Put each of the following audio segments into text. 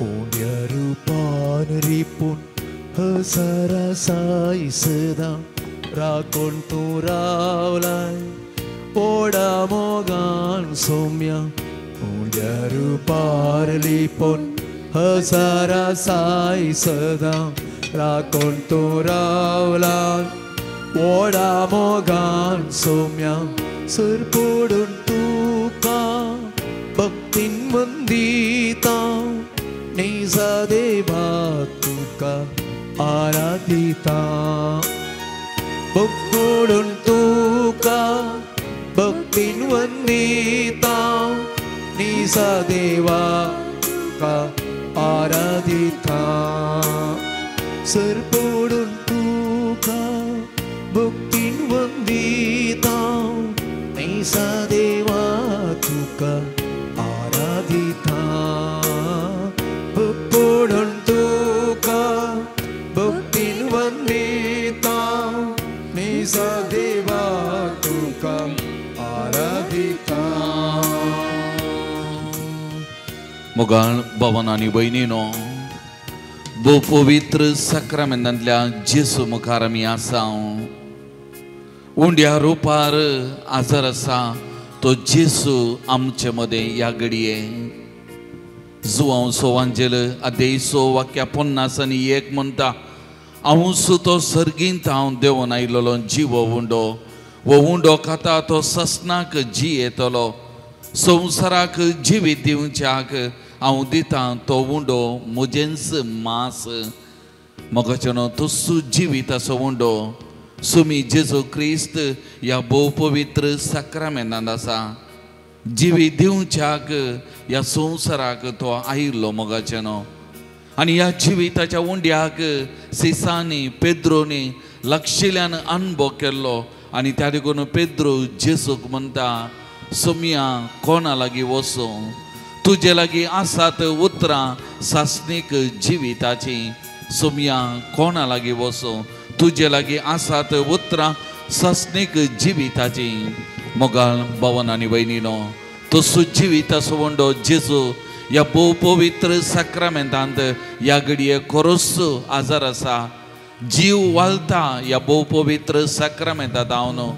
उंड्या रुपान रिपून हजारा साय सदां राखून तूं रावलाय ओडा मोगान सोम्या उंड्या रुपार लिपून हजारा साय सदां राखून तूं रावलाय ओडा मोगान सोम्या सरपडून तुका भक्तीन वंदिता निजा देवा तुका आराधिता भक्तोडून तुका भक्तीन वंदिता निजा देवा तुका आराधिता सरपडून तुका भक्तीन वंदिता निजा देवा तुका आराधिता भक्तोडून तुका भक्तीन वंदिता निजा देवा तुका आराधिता. मोगाळ भावान आनी भयणीनो, भोव पवित्र साक्रामेंतांतल्या जेजू मुखार आमी आसा. उंड्या रुपार आजार आसा तो जेजू आमचे मदें ह्या घडये. जुवांव सोवांजेल अध्याय 6 वाक्या 51 म्हणटा, हांव तो सर्गींत हांव देंवन आयिल्लो जिवो उंडो, हो उंडो खाता तो ससनाक जी येतलो, संवसाराक जिवीत दिवच्याक हांव दितां तो उंडो म्हजेंच मांस. मोगाचेनो तसो जिवीत असो उंडो सुमी जेजू क्रिस्त ह्या भोव पवित्र साक्रामेंतांत आसा. जिवीत दिवच्याक ह्या संवसाराक तो आयिल्लो मोगाचेनो, आनी ह्या जिविताच्या उंड्याक सिसांनी पेद्रोनी लागशिल्ल्यान अणभव केल्लो. आनी त्या देखून पेद्रो जेजूक म्हणटा, सोम्या कोणा लागीं वचूं, तुजे लागीं आसात उतरां सासणीक जिविताची. सोम्या कोणा लागीं वचूं, तुजे लागीं आसात उतरां सासणीक जिविताची. मोगाळ भावान आनी भयणीनो, तसो जिविताचो उंडो जेजू ह्या भोव पवित्र साक्रामेंतांत ह्या घडये खरोच आजार आसा. जीव वालता ह्या भोव पवित्र साक्रामेंतांत हांव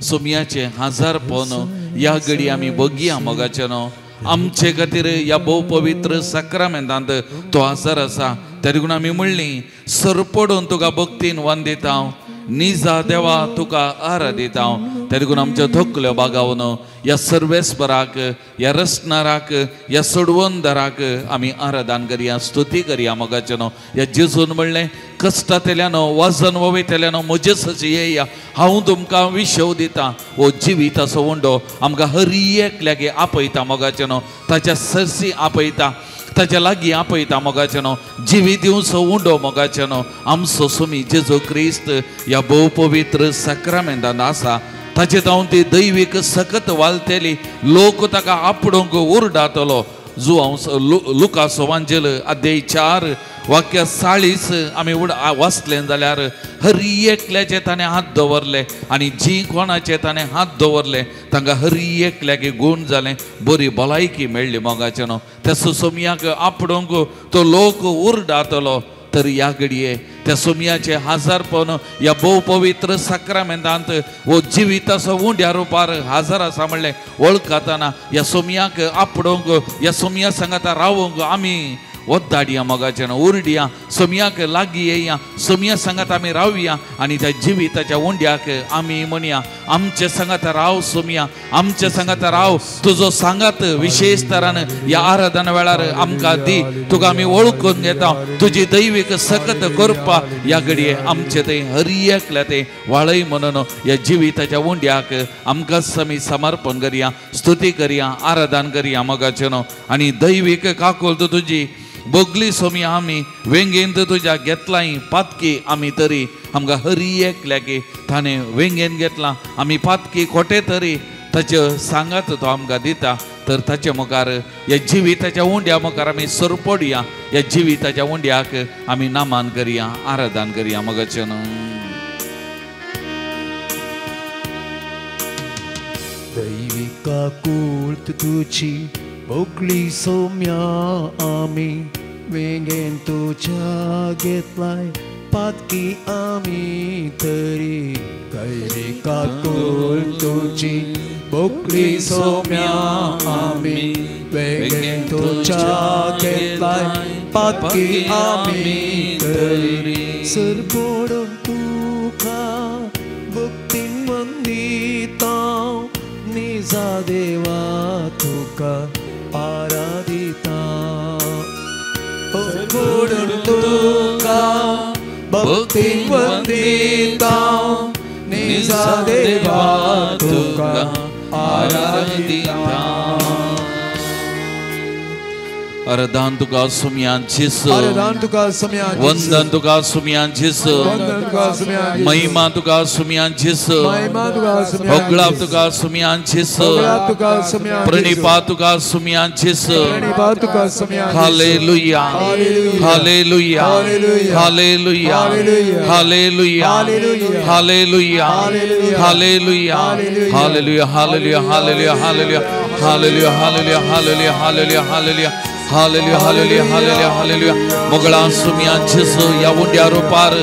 सोम्याचें हजारपण ह्या घडये आमी बगया. मोगाचेनो आमचे खातीर ह्या भोव पवित्र साक्रामेंतांत तो आजार आसा. त्या देखून आमी म्हणली, सरपडून तुका भक्तीन वंदिता हांव, निजा देवा तुका आराधिता हांव. त्या देखून आमच्यो धोकल्यो बागावन ह्या सर्वेस्पराक, ह्या रसनाराक, ह्या सोडवंदराक आमी आराधन करया, स्तुती करया. मोगाचेनो ह्या जेजून म्हणलें, कश्टांतल्यानो वजन वयतल्यानो म्हजे सशी येया, हांव तुमकां विशव दितां. हो जिविताचो उंडो आमकां हर एकल्याक आपयता. मोगाचेनो ताच्या सरसी आपयता, ताच्या लागीं आपयता. मोगाचेनो जिवीत दिवचो उंडो मोगाचेनो आमचो सुमी जेजू क्रिस्त ह्या भोव पवित्र साक्रामेंतांत आसा. ताचे जावन ती दैवीक सकत वालतली, लोक ताका आपडूंक उरडातलो. जुवांव लुकास वांजेल अध्याय 4 वाक्य 40 आमी वाचलें जाल्यार हर एकल्याचे ताणें हात दवरले आनी जी कोणाचे ताणें हात दवरले तांकां हर एकल्याक गूण जालें, बरी भलायकी मेळ्ळी. मोगाचेनो त्या सोम्याक आपडूंक तो लोक उरडातलो. तर ह्या घडये त्या सोम्याचे हजारपण ह्या भोव पवित्र साक्रामेंतांत हो जिविताचो उंड्या रुपार हजार आसा म्हणलें वळखताना ह्या सोम्याक आपडूंक, ह्या सोम्या सांगाता रावूंक आमी ओद्दाडया. मोगाचेनो उरडया, सोम्याक लागीं येया, सोम्या सांगात आमी रावया आनी त्या जिविताच्या उंड्याक आमी म्हणया, आमचे सांगात राव सोम्या, आमचे सांगात राव, तुजो सांगात विशेष तरान ह्या आराधना वेळार आमकां दी, तुका आमी वळखून घेता, तुजी दैवीक सकत करपा ह्या घडये आमचे थंय हर एकल्या थंय वाळय म्हणून ह्या जिविताच्या उंड्याक आमकांच आमी समर्पण करया, स्तुती करया, आराधन करया. मोगाचेनो आनी दैवीक काकुळट तुजी बगली सोमी आमी वेंगेंत तुज्या घेतलाय पातकी आमी तरी आमकां हर एकल्याक ताणें वेंगेन घेतलां आमी पातकी खोटे तरी ताचे सांगात तो आमकां दिता. तर ताचे मुखार ह्या जिविताच्या उंड्या मुखार आमी सरपडया, ह्या जिविताच्या उंड्याक आमी नामान करया, आराधन करया. मोगाचेनो दैविका कुळत तुजी भोगली सोम्या आमी वेंगेन तुज्या घेतलाय पातकी आमी तरी कैली काकूल तुजी बोकली सोम्या आमी वेंगेन तुज्या घेतलाय पातकी आमी तरी सरपोडून तुका भक्तीन वंदिता निजा देवा तुका आराधिता सरपोडून तुका भक्तीन वंदिता निजा देवा तुका आराधिता. आराधन तुका सुम्या जेसू, आराधन तुका सुम्या, वंदन तुका सुम्या जेसू, वंदन तुका सुम्या, महिमा तुका सुम्या जेसू, महिमा तुका सुम्या, होगळाप तुका सुम्या जेसू, होगळाप तुका सुम्या, प्रणिपात तुका सुम्या जेसू, प्रणिपात तुका सुम्या. हालेलुया hallelujah hallelujah hallelujah hallelujah hallelujah hallelujah hallelujah hallelujah hallelujah hallelujah hallelujah hallelujah hallelujah hallelujah hallelujah hallelujah hallelujah hallelujah. मोगळा सुम्या जेसू या उंड्या रुपार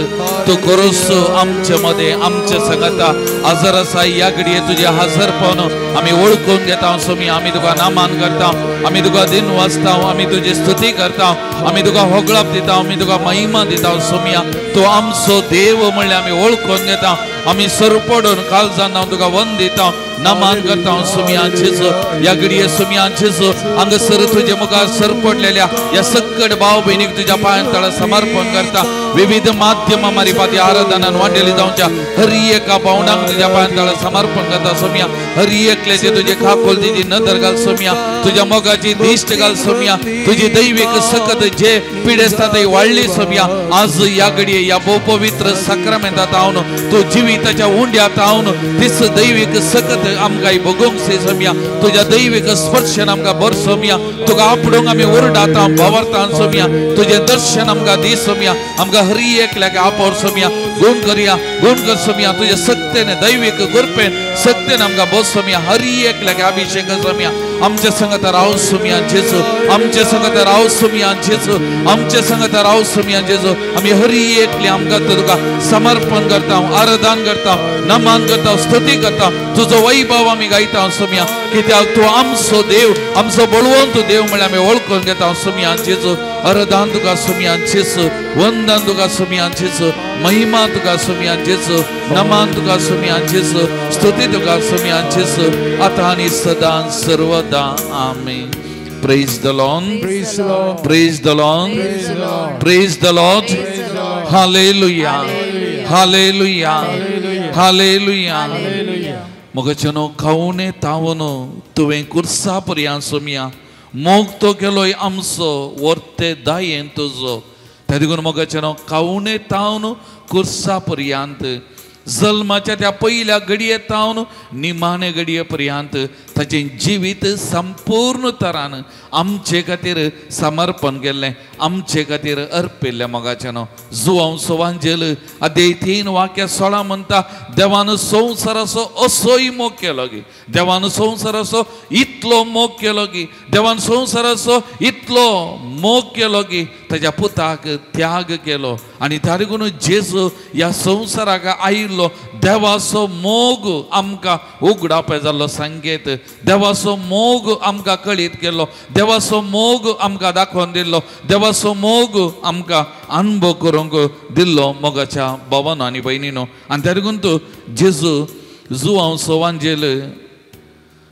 तू करोस आमचे मध्ये आमचे संगता हजर आसा. या घडये तुझे हजर पावन आमी ओळखून घेता सुमी. आमी तुका नामान करता, आमी तुका दिन वाचता, आमी तुजी स्तुती करता, आमी तुका होगळाप दिता, आमी तुका महिमा दिता सुमिया. तूं आमचो देव म्हणल्यार आमी ओळखून घेता. आमी सरपडून काळजान हांव तुका वंदिता, नमान करता सुमिया जेसू. ह्या घडये सुमिया जेसू हांगासर तुजे मुखार सरपडलेल्या ह्या सक्कड भाव भयणीक तुज्या पांयां तळा समर्पण करता. विविध माध्यमां मारिफाती आराधनान वांटेली जावच्या हर एका भावनांक तुज्या पांयां तळा समर्पण करता सुमिया. हर एकल्याचे तुजे खाकोलतीची नदर घाल सुमिया, तुज्या मोगाची दिश्ट घाल सुमिया, तुजी दैवीक सकत जे पिडेस्ता थंय वाडली सुमिया. आज ह्या घडये ह्या भोव पवित्र साक्रामेंतात हांव तूं जिविताच्या उंड्यात हांव तीच दैवीक सकत आमकां भोगोवंक से सोम्या. तुज्या दैवीक स्पर्शन आमकां भर सोम्या. तुका आपडूंक आमी ओरडाता भावार्तान सोम्या. तुजें दर्शन आमकां दी सोम्या. आमकां हर एकल्याक आपोर सोम्या. गुण करया, गुण कर सोम्या. तुज्या सत्तेन दैवीक कृपेन सत्तेन आमकां बस सोम्या. हर एकल्याक अभिषेक सोम्या. आमच्या संगत राव सोम्या जेजू, आमच्या संगत राव सोम्या जेजू, आमच्या संगत राव सोम्या जेजू. आमी हर एकले आमकां तुका समर्पण करता, आराधन करता, नमन करता, स्तुती करता. तुजो वैभव आमी गायता सोम्या. कित्याक तूं आमचो देव, आमचो बळवंत देव म्हळ्यार आमी वळखून घेता सोम्या जेजू. आराधन तुका सोम्या जेजू, वंदन तुका सोम्या जेजू, महिमा तुका सोम्या जेजू, नमन तुका सोम्या जेजू, स्तुती तुका सोम्या जेजू, आतां आनी सदां सर्वदा. आमेन. Praise the Lord. Praise the Lord. Praise the Lord. Praise the Lord. Hallelujah. Hallelujah. Hallelujah. मगचनो खावने तावनो तुवें कुर्सा पर्यान सोम्या मोग तो केलोय आमचो वर्ते दायेन तुजो. त्या देखून मगचनो खावने तावन कुर्सा पर्यांत जल्माच्या त्या पयल्या घडये तावन निमाणे घडये पर्यांत ताचें जिवीत संपूर्ण तरान आमचे खातीर समर्पण केल्लें, आमचे खातीर अर्पिल्लें. मोगाच्यानो जुवांव सोवांजेल अध्याय 3 वाक्य 16 म्हणटा, देवान संवसाराचो असोय मोग केलो की, देवान संवसाराचो इतलो मोग केलो की, देवान संवसाराचो इतलो मोग केलो की ताच्या पुताक त्याग केलो. आनी त्या देखून जेजू ह्या संवसाराक आयिल्लो देवाचो मोग आमकां उगडापा जाल्लो संकेत, देवाचो मोग आमकां कळीत केलो, देवाचो मोग आमकां दाखोवन दिल्लो, देवाचो मोग आमकां अनुभव करूंक दिल्लो मोगाच्या भावानो आनी भयणीनो. आनी त्या देखून तूं जेजू जुवांव सोवांजेल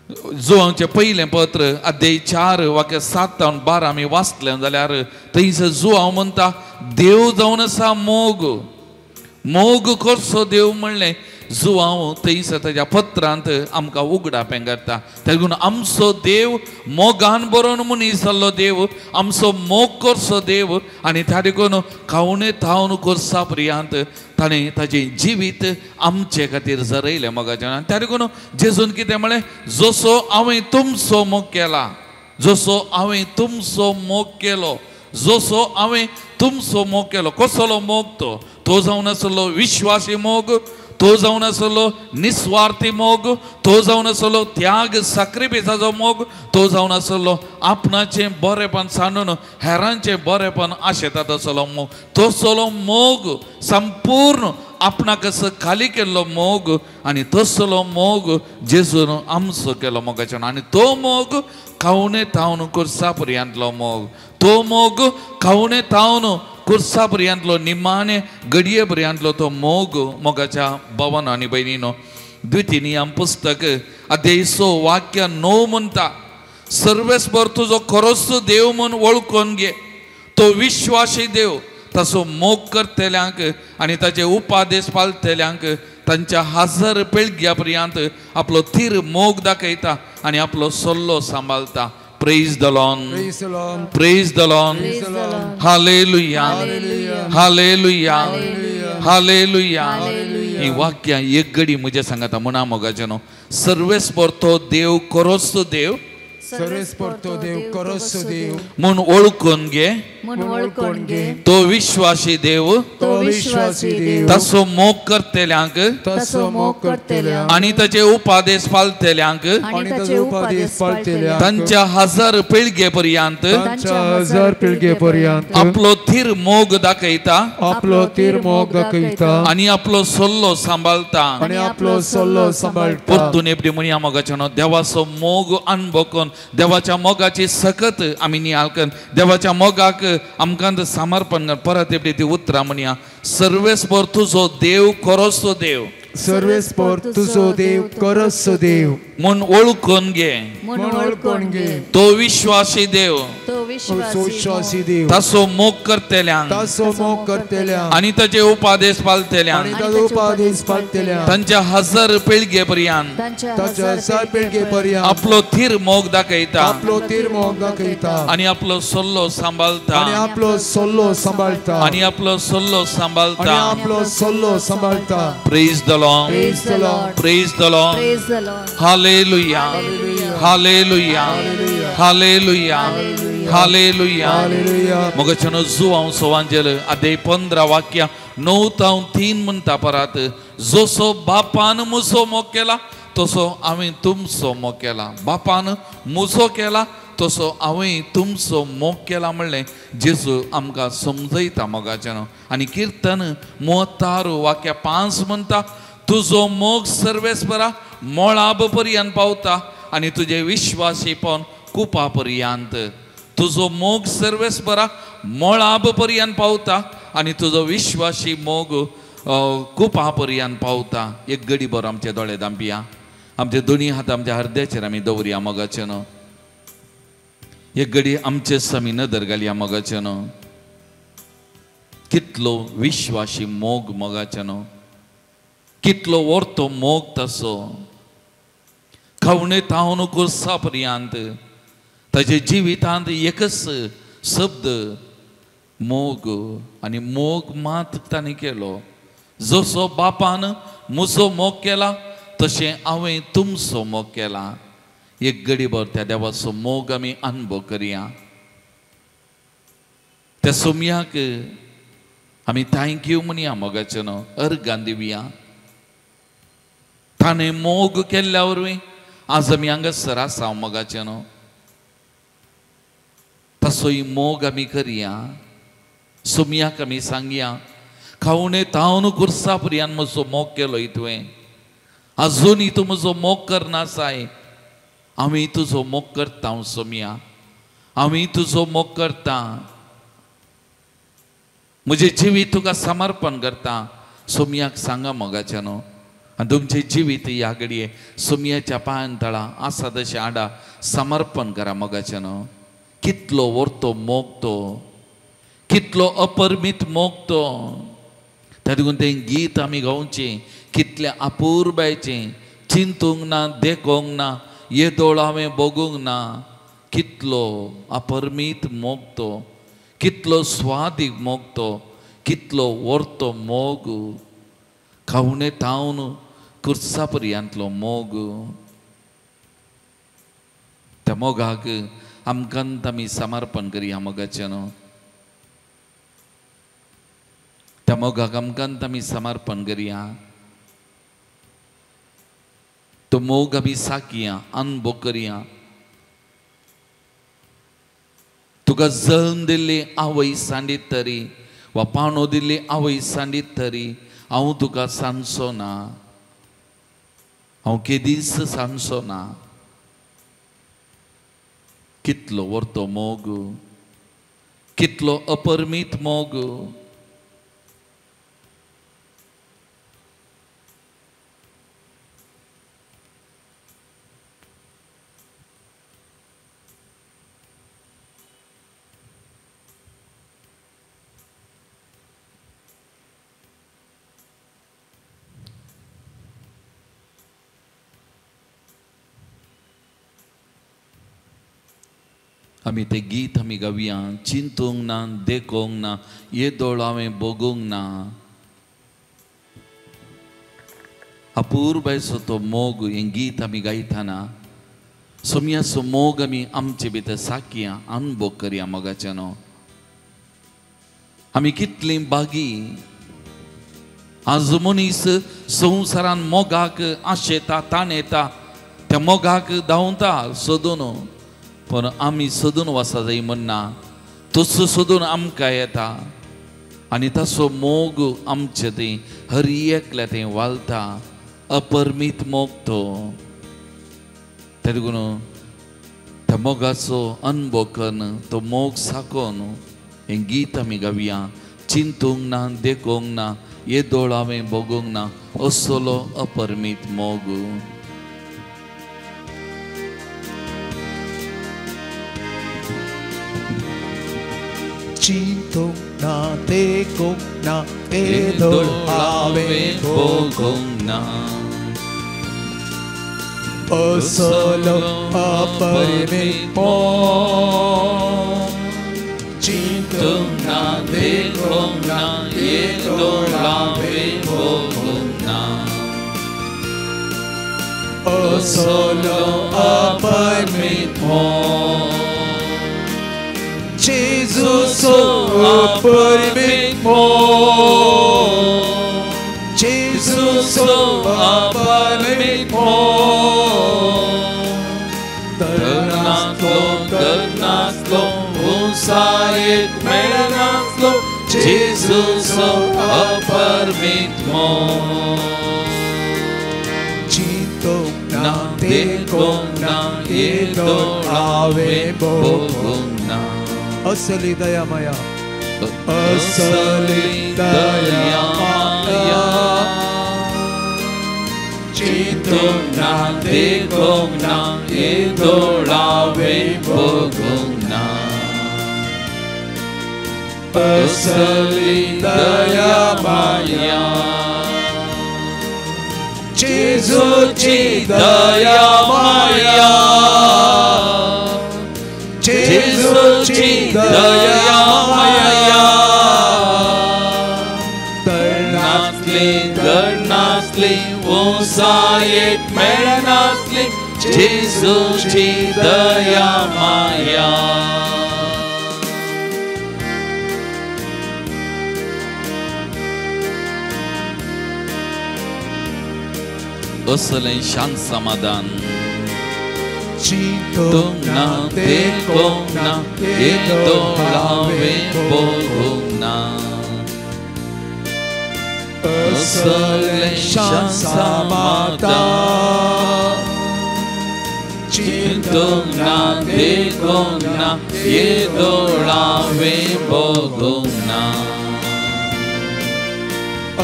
जुवांवचें पयलें पत्र अध्याय 4 वाक्य 7 आनी 12 आमी वाचलें जाल्यार थंयसर जुवांव म्हणटा, देव जावन आसा मोग, मोग करचो देव म्हणलें जुवांव थंयसर ताच्या पत्रांत आमकां उगडापें करता. तेगून आमचो देव मोगान बरोवन मनीस जाल्लो देव, आमचो मोग करचो देव. आनी त्या देखून खावणे थावन करसा पर्यांत ताणें ताचें जिवीत आमचे खातीर जरयलें मोगाचें. आनी त्या देखून जेजून कितें म्हळें, जसो हांवें तुमचो मोग केला, जसो हांवें तुमचो मोग केलो, जसो हांवें तुमचो मोग केलो. कसलो मोग तो? तो जावन आसलो विश्वासी मोग, तो जावन आसलो निस्वार्थी मोग, तो जावन आसलो त्याग साक्रिफिसाचो मोग, तो जावन आसलो आपणाचें बरेपण सांडून हेरांचें बरेपण आशेतात आसलो मोग. तसलो मोग संपूर्ण आपणाक खाली केल्लो मोग आनी तसलो मोग जेजून आमचो केलो मोगाचो. आनी तो मोग खावणे थावन कुर्सा पर्यंतलो मोग, तो मोग खावणे थावन कुर्सा पर्यंतलो निमाणे घडये पर्यंतलो तो मोग मोगाच्या भवन आनी भयणीनो. द्वितीय नियम पुस्तक अध्याय 6 वाक्य 9 म्हणटा, सर्वेस्पर तुजो खरोच देव म्हूण वळखून घे, तो विश्वासी देव, तसो मोग करतल्यांक आनी ताचे उपादेश पाळटल्यांक तांच्या हजार पिळग्या पर्यंत आपलो थीर मोग दाखयता आनी आपलो सल्लो सांबाळता. Praise the Lord, praise the Lord, hallelujah, hallelujah, hallelujah. ही वाक्यां एक घडी म्हज्या सांगता म्हणा मोगाचें न्हू, सर्वेस्पर तो देव खरोच देव, सर्वेस्पर तो देव खरोच देव म्हूण वळखून घे, तो विश्वासी देव, तो विश्वासी देव, तसो मोग करतल्यांक, तसो मोग करतल्यांक आनी ताचे उपादेश पाळटल्यांक, आनी ताचे उपादेश पाळटल्यांक तांच्या हजार पिळगे पर्यंत, तांच्या हजार पिळगे पर्यंत आपलो थीर मोग दाखयता, आपलो थीर मोग दाखयता आनी आपलो सल्लो सांबाळता, आनी आपलो सल्लो सांबाळता. परतून एकदी म्हणया मोगाचें न्हू, देवाचो मोग अणभव करून देवाच्या मोगाची सकत आमी नियाळ करून देवाच्या मोगाक आमकां समर्पण कर. परत एकदी ती उतरां म्हणया, सर्वेस्पर तुजो देव खरोच देव, सर्वेस्पर तुजो देव खरोच देव म्हूण वळखून घे, म्हूण वळखून घे, तो विश्वासी देव, तो विश्वासी देव, तसो मोग करतल्यांक, तसो मोग करतल्यांक आनी ताचे उपादेश पाळटल्यांक, आनी ताचे उपादेश पाळटल्यांक तांच्या हजार पिळगे पर्यंत, तांच्या हजार पिळगे पर्यंत आपलो थीर मोग दाखयता, आपलो थीर मोग दाखयता आनी आपलो सल्लो सांबाळता, आनी आपलो सल्लो सांबाळता, आनी आपलो सल्लो सांबाळता, आनी आपलो सल्लो सांबाळता. Praise the Lord, praise the Lord, praise the Lord, praise the Lord. Hallelujah, hallelujah, hallelujah, hallelujah. मोगाच्यानो Joao सोवांजेल अध्याय 15 वाक्य 9 तावन 3 म्हणटा परत, जसो बापान म्हजो मोग केला तसो हांवें तुमचो मोग केला, बापान म्हजो केला तसो हांवें तुमचो मोग केला म्हणलें जेजू आमकां समजयता मोगाच्यानो. आनी किर्तन 36 वाक्य 5 म्हणटा, तुजो मोग सर्वेस्परा मोळाब पर्यंत पावता आनी तुजें विश्वासीपण कुपा पर्यंत. तुजो मोग सर्वेस्परा मोळाब पर्यंत पावता आनी तुजो विश्वासी मोग कुपा पर्यंत पावता. एक घडी बरो आमचे दोळे दांपया, आमचे दोनी हात आमच्या हृदयाचेर आमी दवरया मोगाचें न्हू. एक घडी आमचे समी नदर घालया मोगाचें न्हू, कितलो विश्वासी मोग मोगाचें न्हू, कितलो वर्तो मोग तसो खावणे तावन कुर्सा पर्यंत ताजे जिवितांत एकच शब्द मोग आनी मोग मात ताणें केलो. जसो बापान म्हजो मोग केला तशें हांवें तुमचो मोग केला. एक घडीभर त्या देवाचो मोग आमी अणभव करया. त्या सोमयाक आमी thank you म्हणया मोगाचें न्हू, अर्गां दिवया. ताणें मोग केल्ल्या वरवीं आज आमी हांगासर आसा मोगाचें न्हू, तसोय मोग आमी करया. सोमयाक आमी सांगया, खावणे तावन कुर्सा पर्यंत म्हजो मोग केलो तुवें, आजुनूय तूं म्हजो मोग करनासाय, आमी तुजो मोग करता सोमया, आमी तुजो मोग करता, म्हजें जिवीत तुका समर्पण करता. सोमयाक सांगा मोगाचें न्हू, आनी तुमचें जिवीत ह्या घडये सोमयाच्या पांयां तळा आसा तशें हाडा, समर्पण करा मोगाचें न्हू. कितलो वर्तो मोग तो, कितलो अपरमीत मोग तो. त्या देखून तें गीत आमी गावचें, कितलें अपुरबायचें, चिंतूंक ना, देखोंक ना, येदोळ हांवें भोगूंक ना, कितलो अपरमीत मोग तो, कितलो स्वादीक मोग तो, कितलो वर्तो मोग, खावणे तावन कुर्सा पर्यंतलो मोग. त्या मोगाक आमकां आमी समर्पण करया मोगाचें न्हू, त्या मोगाक आमकां आमी समर्पण करया. तो मोग आमी साकया, अनुभव करया. तुका जल्म दिल्ली आवय सांडीत तरी वा पाणो दिल्ली आवय सांडीत तरी हांव तुका सांगचो ना, हांव केदीच सांगचो ना. कितलो व्हरतो मोग, कितलो अपरमीत मोग. आमी ते गीत आमी गावया, चिंतूंक ना, देखोंक ना, येदोळ हांवें भोगूंक ना. अपुरबायचो तो मोग हें गीत आमी गायतना सोमयाचो मोग आमी आमचे भितर साकया, अनुभव करया. मोगाच्यानो आमी कितलीं बागी. आज मनीस संवसारान मोगाक आशेता, ताणेता, त्या मोगाक धांवता सोदून. पण आमी सोदून वसा जाय म्हणना, तसो सोदून आमकां येता आनी ताचो मोग आमचे थंय हर एकल्या थंय वालता. अपरमीत मोग तो. तेदून त्या मोगाचो अनुभव करून तो मोग साकोन हें गीत आमी गावया. चिंतूंक ना, देखोंक ना, येदोळ हांवें भोगूंक ना, असलो अपरमीत मोग. चिंतूंक ना, देखूंक ना, येदोळ हांवें भोगूंक ना, असलो अपरमीत मोग. चिंतूंक ना, देखूंक ना, येदोळ हांवें भोगूंक ना, असलो अपरमीत मोग. जेजूचो अपरमीत मोग, जेजूचो अपरमीत मोग. तरनासलो, गरनासलो, उंचायेक मेळनासलो, जेजूचो अपरमीत मोग. चिंतूंक ना, देखूंक ना, येदोळ हांवें भोगूंक ना, असली दया माया, असली दया माया. चिंतूंक ना, देखूंक ना, येदोळ हांवें भोगूंक ना, असली दया माया, जेजूची दया माया, जेजूची दया माया. तरनासली, गडनासली, उंचायेक मेळनासली, जेजूची दया माया. असलें शांत समाधान. चिंतूंक ना, देखूंक ना, येदोळ हांवें भोगूंक ना, असलें शांत समाधान. चिंतूंक ना, देखूंक ना, येदोळ हांवें भोगूंक ना,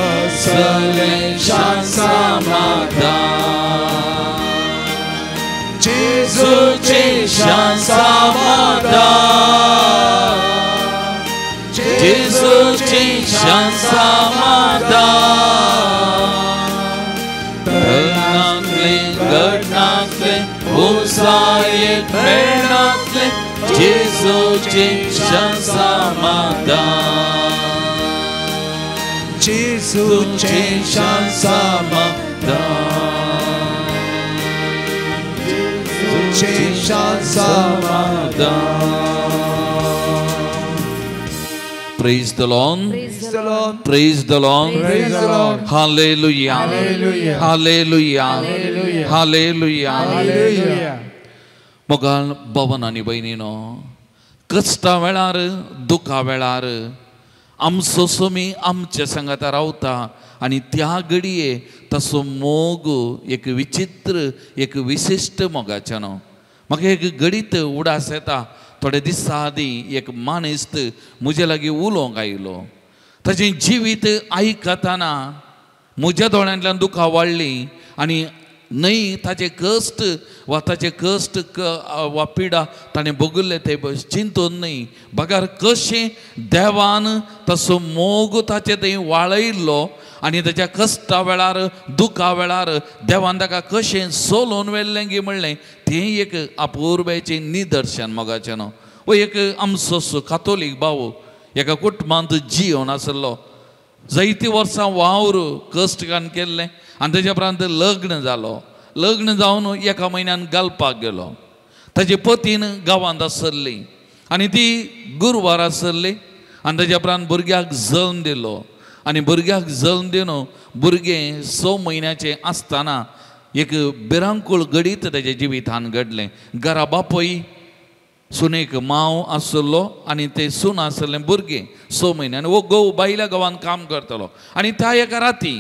असलें शांत समाधान. जेजूचें शांत समाधान, जेजूचें शांत समाधान. तरनासलें, गडनासलें, उंचायेक मेळनासलें, जेजूचें शांत समाधान. जेजूचें शांत समाधान. जेजूचें शांत समाधान. Praise the Lord. Praise the Lord. Praise the Lord. Praise the Lord. Hallelujah. Hallelujah. Hallelujah. Hallelujah. Hallelujah. Hallelujah. मोगाळ भवन आनी भयणीनो, कश्टा वेळार दुखा वेळार आमचो सोमी आमच्या सांगाता रावता आनी त्या घडये तसो मोग एक विचित्र एक विशिश्ट मोगाचें न्हू. म्हाका एक घडीत उडास येता, थोडे दिसा आदीं एक मानेस्त म्हजे लागीं उलोवंक आयलो. ताचें जिवीत आयकतना म्हज्या दोळ्यांतल्यान दुखां वाडलीं आनी न्हय ताचे कश्ट वा ताचे कश्ट वा पिडा ताणें भोगिल्ले ते चिंतून न्हय, बगर कशें देवान तसो मोग ताचे थंय वाळयल्लो आनी ताच्या कश्टा वेळार दुखा वेळार देवान ताका कशें सोलोवन व्हेल्लें गी म्हणलें तें एक अपुर्बायेचें निदर्शन मोगाचें न्हू. हो एक आमचो कातोलीक भाव एका कुटुंबांत जियोन आसलो, जायतीं वर्सां वावर कश्ट कान केल्लें आनी तेज्या उपरांत लग्न जालो. लग्न जावन एका म्हयन्यान घालपाक गेलो. ताजे पतीन गांवांत आसली आनी ती गुरवार आसली आनी तेज्या उपरांत भुरग्याक जल्म दिलो आनी भुरग्याक जल्म दिवन भुरगें 6 म्हयन्याचें आसतना एक भिरांकूळ घडीत तेज्या जिवितान घडलें. घरा बापूय सुनेक मांव आसलो आनी ते सून आसलें भुरगें 6 म्हयने आनी हो घोव बायल्या गांवांत काम करतालो. आनी त्या एका राती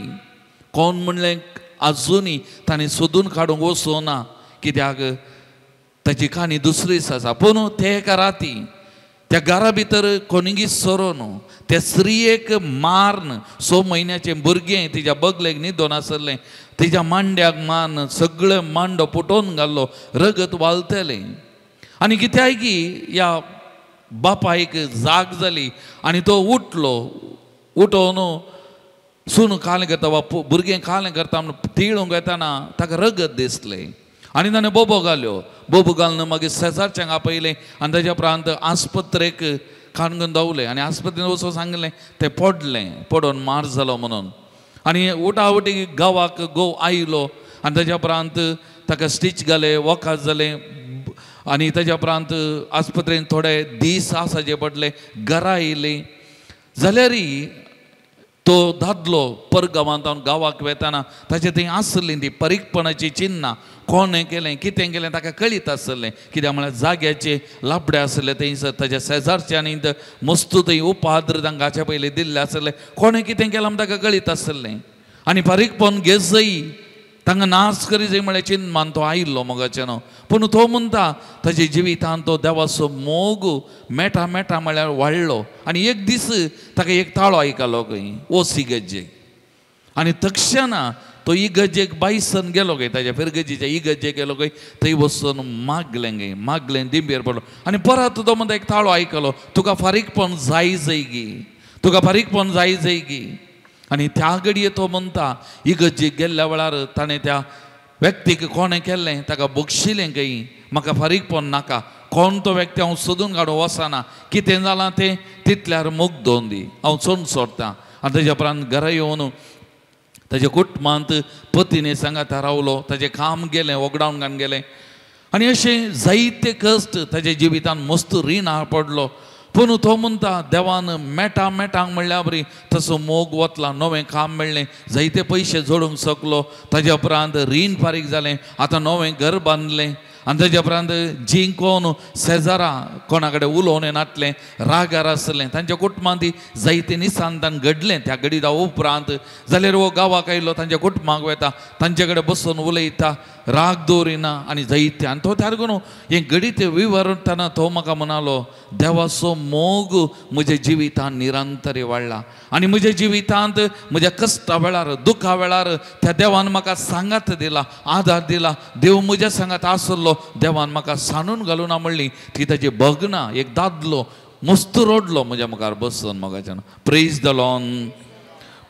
कोण म्हणलें आजुनूय ताणें सोदून काडूंक वचूं ना, कित्याक ताची काणी दुसरीच आसा. पूण ते एका राती त्या घरा भितर कोणीगी सरोन त्या स्त्रियेक मारून 6 म्हयन्याचें भुरगें तिज्या बगलेक न्हिदोन आसलें, तिज्या मांड्याक मारून सगळें मांडो पुटोवन घाल्लो, रगत वालतलें. आनी कित्याक की ह्या बापायक जाग जाली आनी तो उठलो. उठोवन सून कालें करता वा भुरगें कालें करता म्हूण तिळूंक येताना ताका रगत दिसलें आनी ताणें बोबो घाल्यो. बोबो घालून मागीर शेजारच्यांक आपयलें आनी ताज्या उपरांत आस्पत्रेक काणगून धांवलें आनी आस्पत्रेन वचून सांगलें तें पडलें, पडोन मार जालो म्हणून. आनी उठाउटी गांवाक घोव आयलो आनी ताज्या उपरांत ताका स्टीच घाले, वखद जालें आनी ताज्या उपरांत आस्पत्रेन थोडे दीस आसाचे पडले. घरा येयली जाल्यारय तो दादलो परगांवांत गांवाक वेताना ताचे थंय आसलीं ती परीकपणाची चिन्नां, कोणें केलें कितें केलें ताका कळीत आसलें. कित्याक म्हळ्यार जाग्याचे लापडे आसले थंयसर ताच्या शेजारच्यांनी मस्तू थंय उपाद्र तांकां हाच्या पयलीं दिल्ले आसले, कोणें कितें केलां म्हूण ताका कळीत आसलें. आनी फारीकपण घेजय तांकां नाश करी जाय म्हळ्यार चिन्मान तो आयिल्लो मोगाचें न्हू. पूण तो म्हणटा ताच्या जिवितान तो देवाचो मोग मेटा मेटा म्हळ्यार वाडलो. आनी एक दीस ताका एक ताळो आयकलो खंय ओस इगर्जेक आनी तक्षणा तो इगर्जेक बायसन गेलो खंय, ताच्या फिरगर्जेच्या इगर्जेक गेलो खंय, थंय वचून मागलें खंय, मागलें दिंबेर पडलो. आनी परत तो म्हणटा एक ताळो आयकलो, तुका फारीकपण जाय जाय गी, तुका फारीकपण जाय जाय गी. आनी त्या घडये तो म्हणटा इगर्जेक गेल्ल्या वेळार ताणें त्या व्यक्तीक कोणें केल्लें ताका बक्षिलें खंय, म्हाका फारीकपण नाका, कोण तो व्यक्ती हांव सोदून काडूंक वचना, कितें जालां तें तितल्यार मोग दोन दी, हांव चोन सोडटां. आनी ताज्या उपरांत घरा येवन ताज्या कुटुंबांत पतीने सांगाता रावलो, ताजें काम गेलें, वॉकडावन घालून गेलें. आनी अशें जायते कश्ट ताज्या जिवितान मस्त रिणां पडलो. पूण तो म्हणटा देवान मेटा मेटांक म्हणल्या बरी तसो मोग वतला, नवें काम मेळ्ळें, जायते पयशे जोडूंक शकलो, ताज्या उपरांत रीण फारीक जालें, आतां नवें घर बांदलें. आनी ताज्या उपरांत जीं कोण शेजारा कोणा कडेन उलोवन नासलें, रागार आसलें, तांच्या कुटुंबांत जायते निसांतान घडलें त्या घडिता उपरांत. जाल्यार हो गांवाक आयलो, तांच्या कुटुंबाक वता, तांचे कडेन बसून उलयता, राग दवरिना आनी जायते. आनी तो त्या न्हू हें घडीत विवरतना तो म्हाका म्हणालो देवाचो मोग म्हज्या जिवितांत निरंतर वाडला आनी म्हज्या जिवितांत म्हज्या कश्टा वेळार दुखा वेळार त्या देवान म्हाका सांगात दिला, आदार दिला, देव म्हज्या सांगात आसलो, देवान म्हाका सांडून घालूना म्हणली ती ताची भगना. एक दादलो मस्त रडलो म्हज्या मुखार बसून मोगाच्यान. Praise the Lord.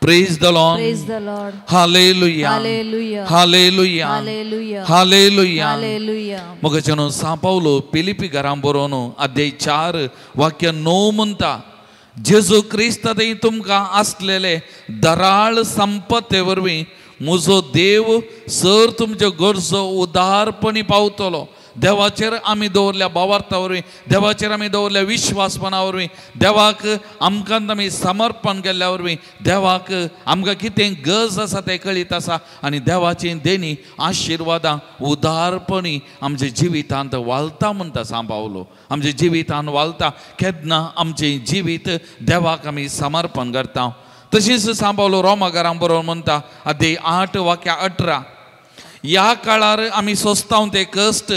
Praise the Lord. Praise the Lord. Hallelujah. Hallelujah. Hallelujah. Hallelujah. Hallelujah. Hallelujah. मोगाच्यान सां पावलो फिलिपी घरां बरोवन अध्याय 4 वाक्य 9 म्हणटा, जेजू क्रिस्त थंय तुमकां आसलेले दराळ संपत्ते वरवीं म्हजो देव सर तुमच्यो गरजो उदारपणी पावतलो. देवाचेर आमी दवरल्या भावार्था वरवीं, देवाचेर आमी दवरल्या विश्वासपणा वरवीं, देवाक आमकां आमी समर्पण केल्ल्या वरवीं देवाक आमकां कितें गरज आसा तें कळीत आसा आनी देवाची देणी आशिर्वादां उदारपणी आमच्या जिवितांत वालता म्हणटा सांव पावलो. आमच्या जिवितांत वालता केन्ना आमचें जिवीत देवाक आमी समर्पण करता. तशीच सांव पावलो रोमागारां बरोबर म्हणटा अध्याय 8 वाक्या 18, ह्या काळार आमी सोंसता ते कश्ट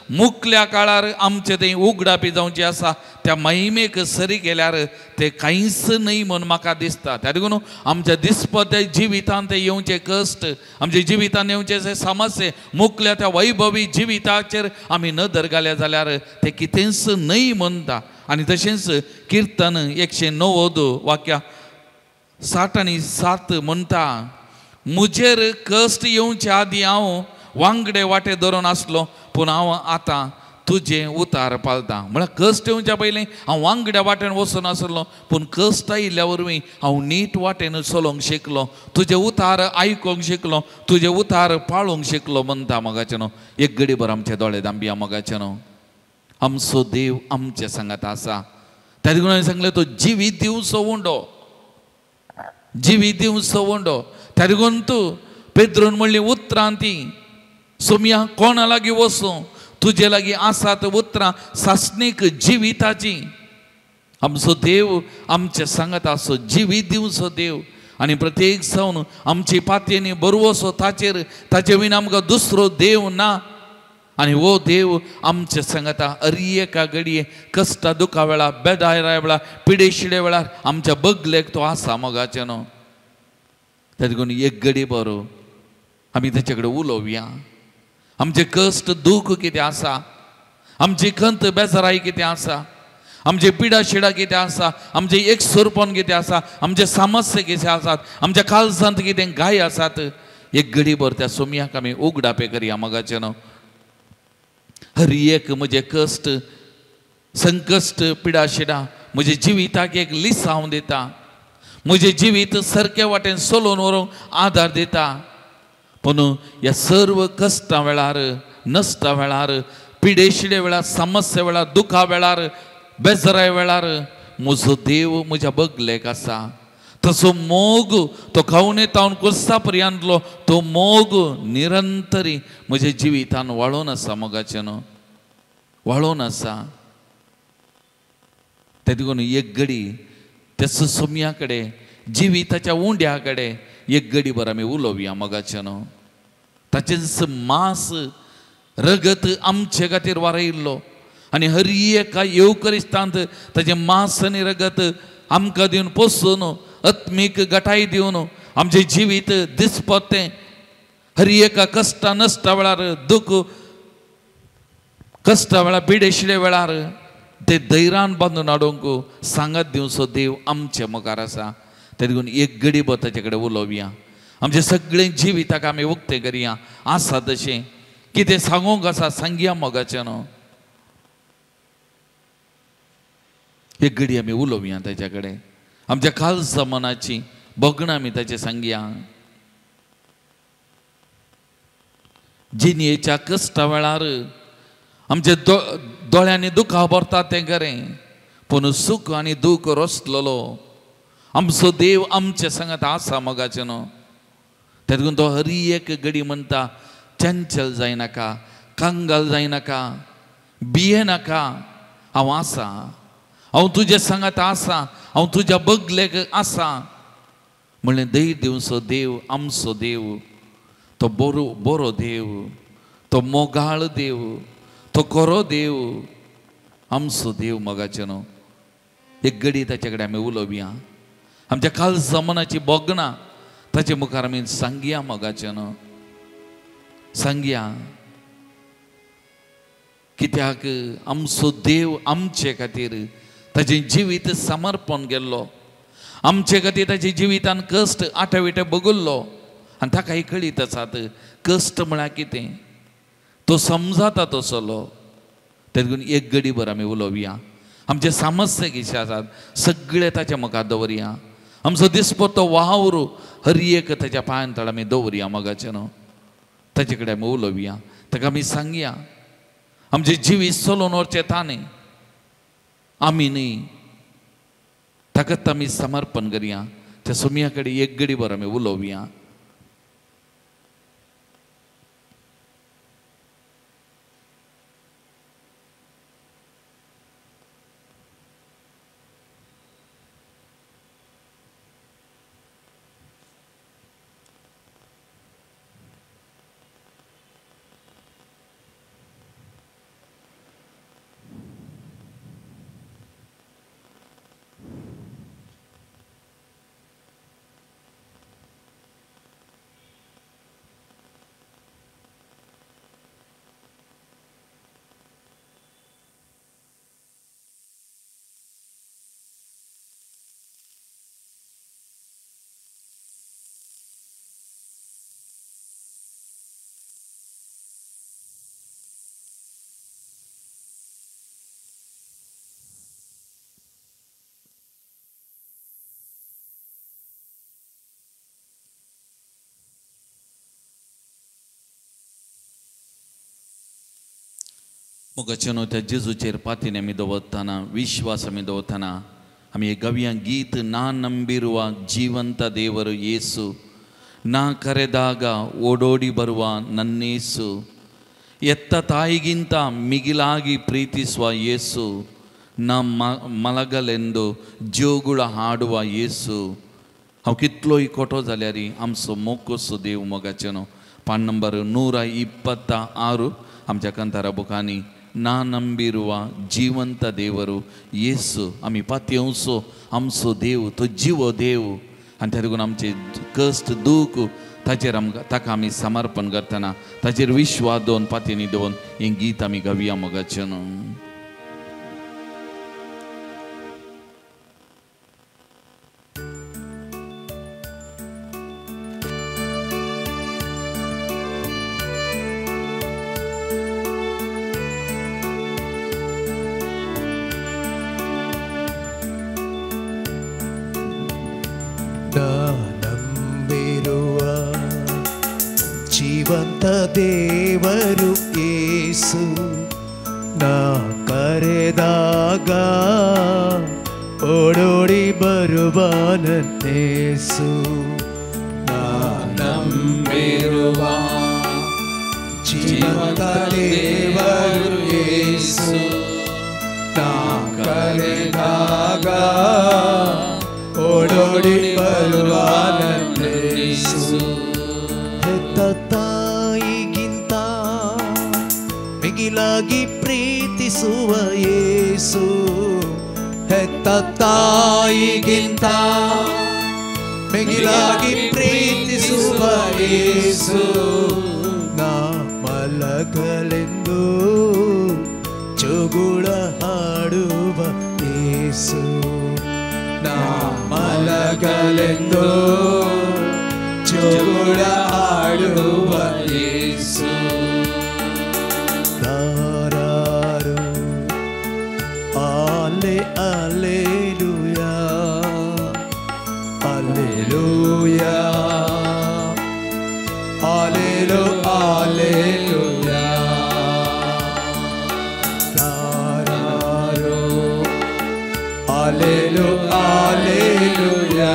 मुकल्या काळार आमचे ते उगडापी जावचे आसा त्या महिमेक सरी केल्यार ते कांयच न्हय म्हूण म्हाका दिसता. त्या देखून आमच्या दिसपत्या जिवितांत ते येवचे कश्ट, आमच्या जिवितांत येवचे ते समस्ये मुकल्या त्या वैभवी जिविताचेर आमी नदर घाल्या जाल्यार ते कितेंच न्हय म्हणटा. आनी तशेंच किर्तन 190 वाक्या 60 आनी 7 म्हणटा, म्हजेर कश्ट येवचे आदी हांव वांगडे वाटे धरून आसलो पूण हांव आतां तुजें उतार पालता. म्हळ्यार कश्ट येवच्या पयलीं हांव वांगड्या वाटेन वचून आसलो पूण कश्ट आयिल्ल्या वरवीं हांव नीट वाटेन चलोवंक शिकलो, तुजें उतार आयकूंक शिकलो, तुजें उतार पाळूंक शिकलो म्हणटा मोगाचें न्हू. एक गडीभर आमचे दोळे दांबया मोगाचें न्हू. आमचो देव आमचे सांगात आसा. त्या देखून हांवें सांगलें तो जिवीत दिवचो उंडो, जिवीत दिवचो उंडो. त्या देखून तूं पेद्रून म्हणली उतरां ती सोमया कोणा लागीं वचूं, तुजे लागीं आसात उतरां सासणीक जिविताची. आमचो देव आमचे सांगात आसो, जिवीत दिवचो देव आनी प्रत्येक जावन आमची पातयेनी बरवसो ताचेर, ताचे विना आमकां दुसरो देव ना. आनी हो देव आमचे सांगाता अरी एका घडये कश्टा दुखा वेळार, बेदायरा वेळार, पिडेशिडे वेळार आमच्या बगलेक तो आसा मोगाचें न्हू. त्या देखून एक घडी बरो आमी ताचे कडेन उलोवया. आमचे कश्ट दूख कितें आसा, आमची खंत बेजाराय कितें आसा, आमचे पिडा शिडा कितें आसा, आमचें एकसुरपण कितें आसा, आमचे समस्या कितें आसात, आमच्या काळजांत कितें गाय आसात, एक घडीभर त्या सोमयाक आमी उगडापे करया मोगाचें न्हू. हर एक म्हजें कश्ट संकश्ट पिडा शिडा म्हज्या जिविताक एक लिसांव दिता, म्हजें जिवीत सारके वाटेन चलोवन व्हरूंक आदार दिता. पूण ह्या सर्व कश्टां वेळार, नश्टा वेळार, पिडेशिडे वेळार, समस्या वेळार, दुखा वेळार, बेजाराय वेळार म्हजो देव म्हज्या बगलेक आसा. तसो मोग तो खावणे तावन कुर्सा पर्यंतलो तो मोग निरंतरी म्हज्या जिवितान वाळोवन आसा मोगाचें न्हू, वाळोवन आसा. ते देखून एक घडी त्याच सोमया कडेन, जिविताच्या उंड्या कडेन एक घडीभर आमी उलोवया मोगाचें न्हू. ताचेंच मांस रगत आमचे खातीर वारयिल्लो आनी हर एका येवकरिस्तांत ताचें मांस आनी रगत आमकां दिवन पोसून आत्मीक गटाय दिवन आमचें जिवीत दिसपत्तें हर एका कश्टा नश्टा वेळार, दुख कश्टा वेळार, पिडेशिडे वेळार ते धैर्यान बांदून हाडूंक सांगात दिवचो देव आमचे मुखार आसा. ते देखून एक घडीभर ताचे कडेन उलोवया. आमचें सगळें जिविताक आमी उक्तें करया आसा तशें कितें सांगूंक आसा सांगया मोगाचें न्हू. एक घडी आमी उलोवया ताच्या कडेन, आमच्या काळजा मनाची भोगणां आमी ताचें सांगया. जिणेच्या कश्टा वेळार आमच्या दोळ्यांनी दुखां भरता तें खरें, पूण सूख आनी दूख रसलेलो आमचो देव आमचे सांगात आसा मोगाचें न्हू. त्या देखून तो हर एक घडी म्हणटा चंचल जायनाका, कंगाल जायनाका, भियेनाका, हांव आसा, हांव तुजे सांगात आसा, हांव तुज्या बगलेक आसा म्हणलें धैर्य दिवचो देव आमचो देव, तो बरो बरो देव, तो मोगाळ देव, तो खरो देव आमचो देव मोगाचें न्हू. एक घडी ताचे कडेन आमी उलोवया, आमच्या काळजा मनाची भोगणां ताचे मुखार आमी सांगया मोगाचें न्हू, सांगया. कित्याक आमचो देव आमचे खातीर ताचें जिवीत समर्पण केल्लो, आमचे खातीर ताचे जिवितान कश्ट आठविटे बगुल्लो आनी ताकाय कळीत आसात कश्ट म्हळ्यार कितें, तो समजाता तसलो. ते देखून एक घडीभर आमी उलोवया, आमचे समस्या कितें आसात सगळे ताच्या मुखार दवरया. आमचो दिसपट्टो वावर हर एक ताच्या पांयां तळ आमी दवरया मोगाचें न्हू. ताचे कडेन आमी उलोवया, ताका आमी सांगया आमचें जिवीत चलोवन व्हरचें ताणें, आमी न्ही। ताकाच आमी समर्पण करया। त्या सोम्या कडेन एक घडी भर आमी उलोवया। मोगाचेनो त्या जेजूचेर पातीन आमी दवरतना, विश्वास आमी दवरतना आमी गव्या गीत ना ನಂಬಿರುವ ಜೀವಂತ ದೇವರು ಯೇಸು, ನಾ ಕರೆದಾಗ ಓಡೋಡಿ ಬರುವ ನನ್ನೇಸು, ಎತ್ತ ತಾಯಿಗಿಂತ ಮಿಗಿಲಾಗಿ ಪ್ರೀತಿಸುವ ಯೇಸು, ನಾ ಮಲಗಲೆಂದು ಜೋಗುಳ ಹಾಡುವ ಯೇಸು। हांव कितलोय कोटो जाल्यार आमचो मोकोसो देव मोगाचेनो। पान नंबर 126 आमच्या कांतारा बुकांनी ना ನಂಬಿರುವ ಜೀವಂತ ದೇವರು ಯೇಸು। आमी पातयेवचो आमचो देव तो जिवो देव आनी त्या देखून आमचे कश्ट दूख ताचेर आमकां ताका आमी समर्पण करतना ताचेर विश्वास दवरून पातयेनी दवरून हें गीत आमी गावया मोगाचें न्हू। ನಂಬಿರುವ ಜೀವಂತ ದೇವರು ಯೇಸು, ನಾ ಕರೆದಾಗ ಓಡೋಡಿ ಬರುವ ನನ್ನೇಸು। ನಾ ನಂಬಿರುವ ಜೀವಂತ ದೇವರು ಯೇಸು, ನಾ ಕರೆದಾಗ ಓಡೋಡಿ ಬರುವ ನನ್ನೇಸು। ಹೆತ್ತ ತಾಯಿಗಿಂತ ಮಿಗಿಲಾಗಿ ಪ್ರೀತಿಸುವ ಯೇಸು, ಹೆತ್ತ ತಾಯಿಗಿಂತ ಮಿಗಿಲಾಗಿ ಪ್ರೀತಿಸುವ ಯೇಸು, ನಾ ಮಲಗಲೆಂದು ಜೋಗುಳ ಹಾಡುವ ಯೇಸು, ನಾ ಮಲಗಲೆಂದು ಜೋಗುಳ ಹಾಡುವ ಯೇಸು। ತಾರಾರು ಆಲೆ ಅಲ್ಲೆಲೂಯಾ ಅಲ್ಲೆಲೂಯಾ ಅಲ್ಲೆಲೂ ಅಲ್ಲೆಲೂಯಾ, ತಾರಾರು ಅಲ್ಲೆಲೂ ಅಲ್ಲೆಲೂಯಾ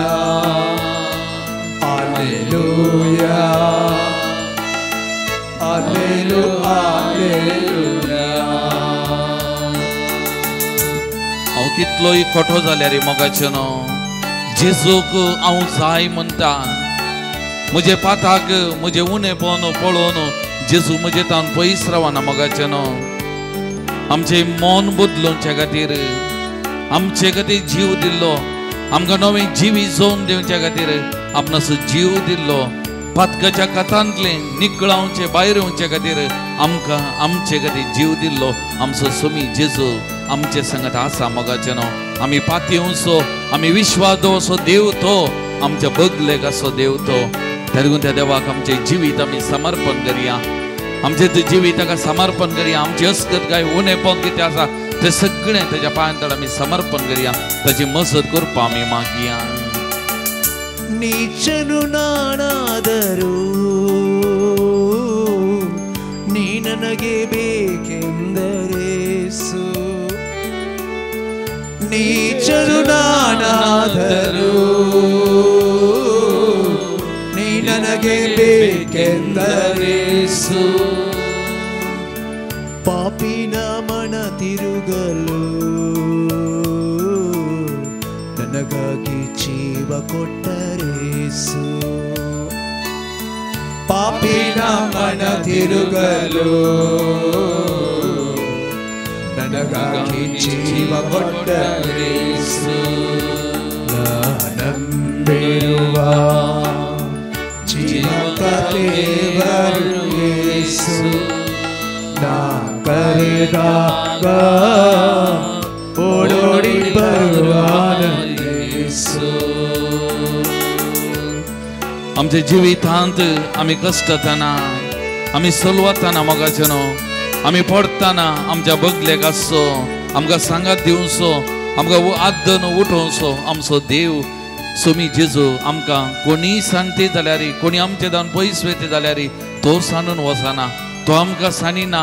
ಅಲ್ಲೆಲೂಯಾ ಅಲ್ಲೆಲೂ ಅಲ್ಲೆಲೂಯಾ। हांव कितलोय खोटो जाल्यार मोगाचें न्हू जेजूक हांव जाय म्हणटा, म्हजे पाताक म्हजें उणेपण पळोवन जेजू म्हजे तावन पयस रावना मोगाचें न्हू। आमचें मन बदलोवचे खातीर आमचे खातीर जीव दिल्लो, आमकां नवें जिवीत जोवन दिवचे खातीर आपणाचो जीव दिल्लो, पातकाच्या कथांतलें निकळावचें भायर येवचे खातीर आमकां आमचे खातीर जीव दिल्लो आमचो सोमी जेजू आमचे संगत आसा मोगाचें न्हू। आमी पातयेवचो, आमी विश्वास दवरचो देव तो, आमच्या बगलेक आसो देव तो। त्या देखून त्या देवाक आमचें जिवीत आमी समर्पण करया, आमचें जिवीत ताका समर्पण करया। आमचें अस्कत काय उणेपण कितें आसा तें सगळें ताच्या पांयां तळ आमी समर्पण करया, ताची मजत करपा आमी मागया। ನೀಚನು ನಾನಾದರೂ ನೀ ನನಗೆ ಬೇಕೆಂದರೇಸು. ನೀಚನು ನಾನಾದರೂ ನೀ ನನಗೆ ಬೇಕೆಂದರೇಸು. ಪಾಪಿನ ಮನ ತಿರುಗಲು ನನಗಾಗಿ ಜೀವ ಕೊಟ್ಟರೇಸು. ಪಾಪಿನ ಮನ ತಿರುಗಲು ನನಗಾಗಿ ಜೀವ ಕೊಟ್ಟರೇಸು. ನಂಬಿರುವ ಜೀವಂತ ದೇವರು ಯೇಸು. ನಾ ಕರೆದಾಗ ಓಡೋಡಿ ಬರುವ ಯೇಸು. आमच्या जिवितांत आमी कश्टतना, आमी सलवतना मोगाचें न्हू, आमी पडटना आमच्या बगलेक आसचो, आमकां सांगात दिवचो, आमकां आद्दन उठोवचो आमचो देव सोमी जेजू. आमकां कोणीय सांगते जाल्यार, कोणी आमचे दान पयस वयता जाल्यार तो सांडून वचना, तो आमकां सांडिना,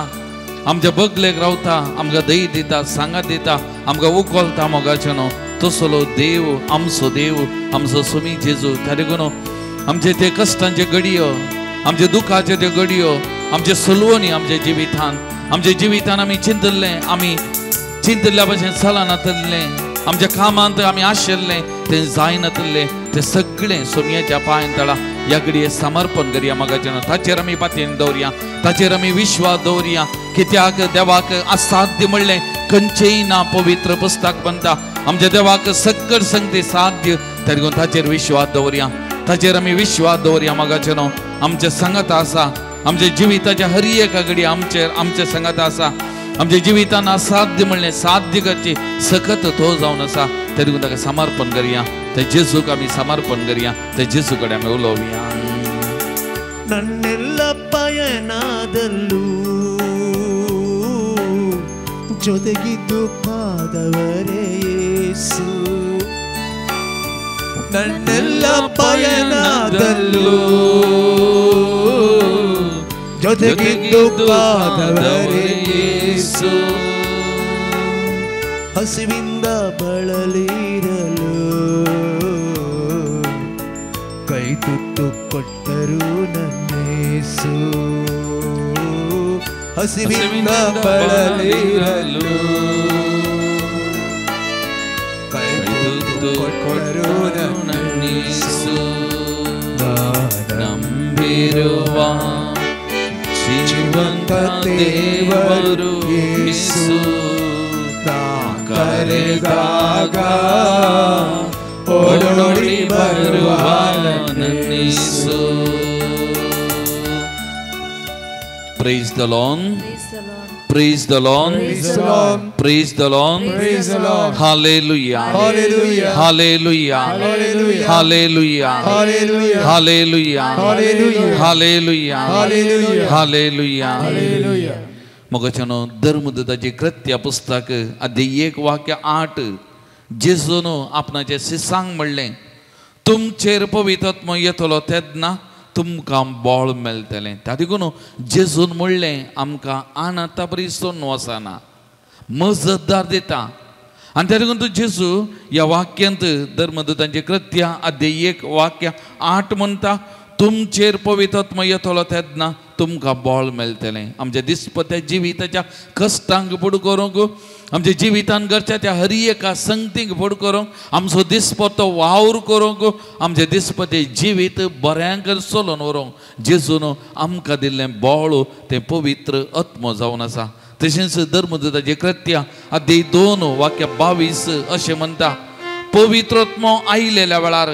आमच्या बगलेक रावता, आमकां दही दिता, सांगात दिता, आमकां उखलता मोगाचें न्हू. तसलो देव आमचो देव आमचो सोमी जेजू. त्या देखून आमचे ते कश्टांचे घडयो, आमचे दुखाचे त्यो घडयो, आमचे सलवणी आमच्या जिवितान, आमच्या जिवितान आमी चिंतल्लें, आमी चिंतल्ल्या भशेन चलनातल्लें, आमच्या कामांत आमी आशिल्लें तें जायनातल्लें, तें सगळें सोमयाच्या पांयां तळा ह्या घडये समर्पण करया मोगाचें न्हू. ताचेर आमी पातयेन दवरया, ताचेर आमी विश्वास दवरया. कित्याक देवाक असाध्य म्हणलें खंयचेंय ना. पवित्र पुस्तक म्हणटा आमच्या देवाक सगळं संगती साध्य. तरी ताचेर विश्वास दवरया, ताचेर आमी विश्वास दवरया मोगाचें न्हू. आमच्या सांगात आसा, आमच्या जिविताच्या हर एका घडी आमचेर आमच्या सांगात आसा. आमच्या जिवितान असाध्य म्हणलें साध्य करची सकत तो जावन आसा. तरी ताका समर्पण करया, त्या जेजूक आमी समर्पण करया, त्या जेजू कडेन आमी उलोवया. ನನ್ನೆಲ್ಲ ಪಯಣದಲ್ಲೂ ಜೊತೆಗಿದ್ದು ಕಾದವರೇ ಯೇಸು. ನನ್ನೆಲ್ಲ ಪಯಣದಲ್ಲೂ ಜೊತೆಗಿದ್ದು ಕಾದವರೇ ಯೇಸು. ಹಸಿವಿಂದ ಬಳಲಿರಲು ಕೈ ತುತ್ತು ಕೊಟ್ಟರು ನನ್ನೇಸು. ಹಸಿವಿಂದ ಬಳಲಿರಲು ಕೈ ತುತ್ತು ಕೊಟ್ಟರು ನನ್ನೇಸು. ನಂಬಿರುವ ಜೀವಂತ ದೇವರು ಯೇಸು. ನಾ ಕರೆದಾಗ ಓಡೋಡಿ ಬರುವ ನನ್ನೇಸು. Praise the Lord. Praise the Lord. Praise the Lord. Praise the Lord. Hallelujah. Hallelujah. Hallelujah. Hallelujah. Hallelujah. Hallelujah. Hallelujah. Hallelujah. Hallelujah. Hallelujah. Hallelujah. Hallelujah. मोगाच्यानो धर्मदूताची कृत्य पुस्तक अध्याय 1 वाक्य 8 जेजून आपणाचे शिसांक म्हणलें, तुमचेर पवित्र येतलो तेन्ना तुमकां बळ मेळटलें. त्या देखून जेजून म्हणलें आमकां आनाता बरी सोडून वचना, मजतदार दिता. आनी त्या देखून तूं जेजू ह्या वाक्यांत धर्मदूतांचे कृत्य अध्याय 1 वाक्य 8 म्हणटा, तुमचेर पवित्र येतलो तेन्ना तुमकां बळ मेळटलें. आमच्या दिसपत्या जिविताच्या कश्टांक फुडें करूंक, आमच्या जिवितान करच्या त्या हर एका संगतीक फुडें करूंक, आमचो दिसपत्तो वावर करूंक, आमचें दिसपत्तें जिवीत बऱ्यांक चलोवन व्हरूंक जेजून आमकां दिल्लें बळ तें पवित्र आत्मो जावन आसा. तशेंच धर्मदूताचें कृत्य अध्याय 2 वाक्य 22 अशें म्हणटा, पवित्र आत्मो आयिल्ल्या वेळार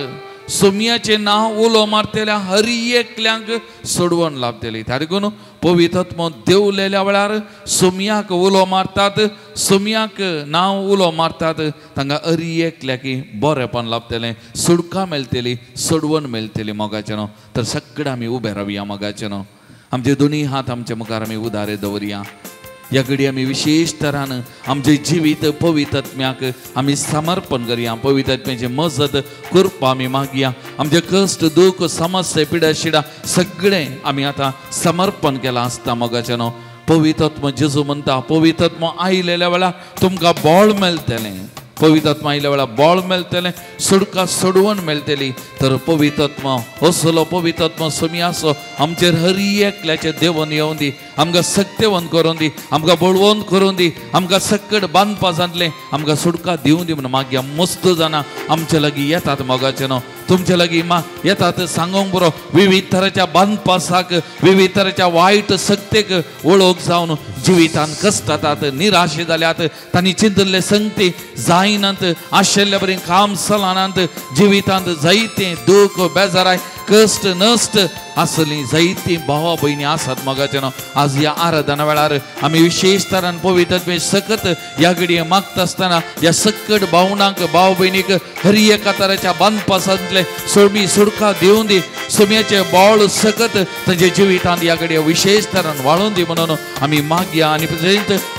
सोमयाचें नांव उलो मारतल्या हर एकल्यांक सोडवण लाभतली. त्या देखून पवित्र आत्मो देंवलेल्या वेळार सोमयाक उलो मारतात, सोमयाक नांव उलो मारतात, तांकां हर एकल्याक बरेपण लाभतलें, सुडका मेळटली, सोडवण मेळटली मोगाचें न्हू. तर सगळें आमी उबे रावया मोगाचें न्हू. आमचे दोनूय हात आमच्या मुखार आमी उदारे दवरया. ह्या घडी आमी विशेश तरान आमचें जिवीत पवित्र आत्म्याक आमी समर्पण करया. पवित्र आत्म्याची मजत करपा आमी मागया. आमचे कश्ट दुख समस्या पिडा शिडा सगळें आमी आतां समर्पण केलां आसता मोगाचें न्हू. पवित्र जेजू म्हणटा पवित्र आयिल्ल्या वेळार तुमकां बळ मेळटलें. पवित्र आयिल्ल्या वेळार बळ मेळटलें, सुडका सोडवण मेळटली. तर पवित्र असलो पवित्र समी आसो आमचेर हरी एकल्याचें देवन येवन दी, आमकां सक्तेवन करून दी, आमकां बळवंत करून दी, आमकां सक्कड बांदपा जातलें, आमकां सुडका दिवं दी म्हणून मागया. मस्त जाणां आमचे लागीं येतात मोगाचें न्हू, तुमचे लागीं मा येतात सांगूंक बरो विविध तरेच्या बांदपासाक, विविध तरेच्या वायट सक्तेक वळख जावन जिवितान कश्टातात, निराशे जाल्यात, तांणी चिंतिल्ले संगती जायनात, आशिल्ल्या बरें काम चलनात, जिवितांत जायतें दुख बेजाराय कश्ट नश्ट आसली जायतीं भावा भयणी आसात मोगाचें न्हू. आज ह्या आराधना वेळार आमी विशेश तरान पवित्र सकत ह्या घडये मागता आसतना ह्या सक्कट भावणांक भाव भयणीक हर एका तरेच्या बांदपासांतले सोमी सुडका दिवन दी, सोम्याचें बळ सकत तांच्या जिवितांत ह्या घडये विशेष तरान वाळून दी म्हणून आमी मागया. आनी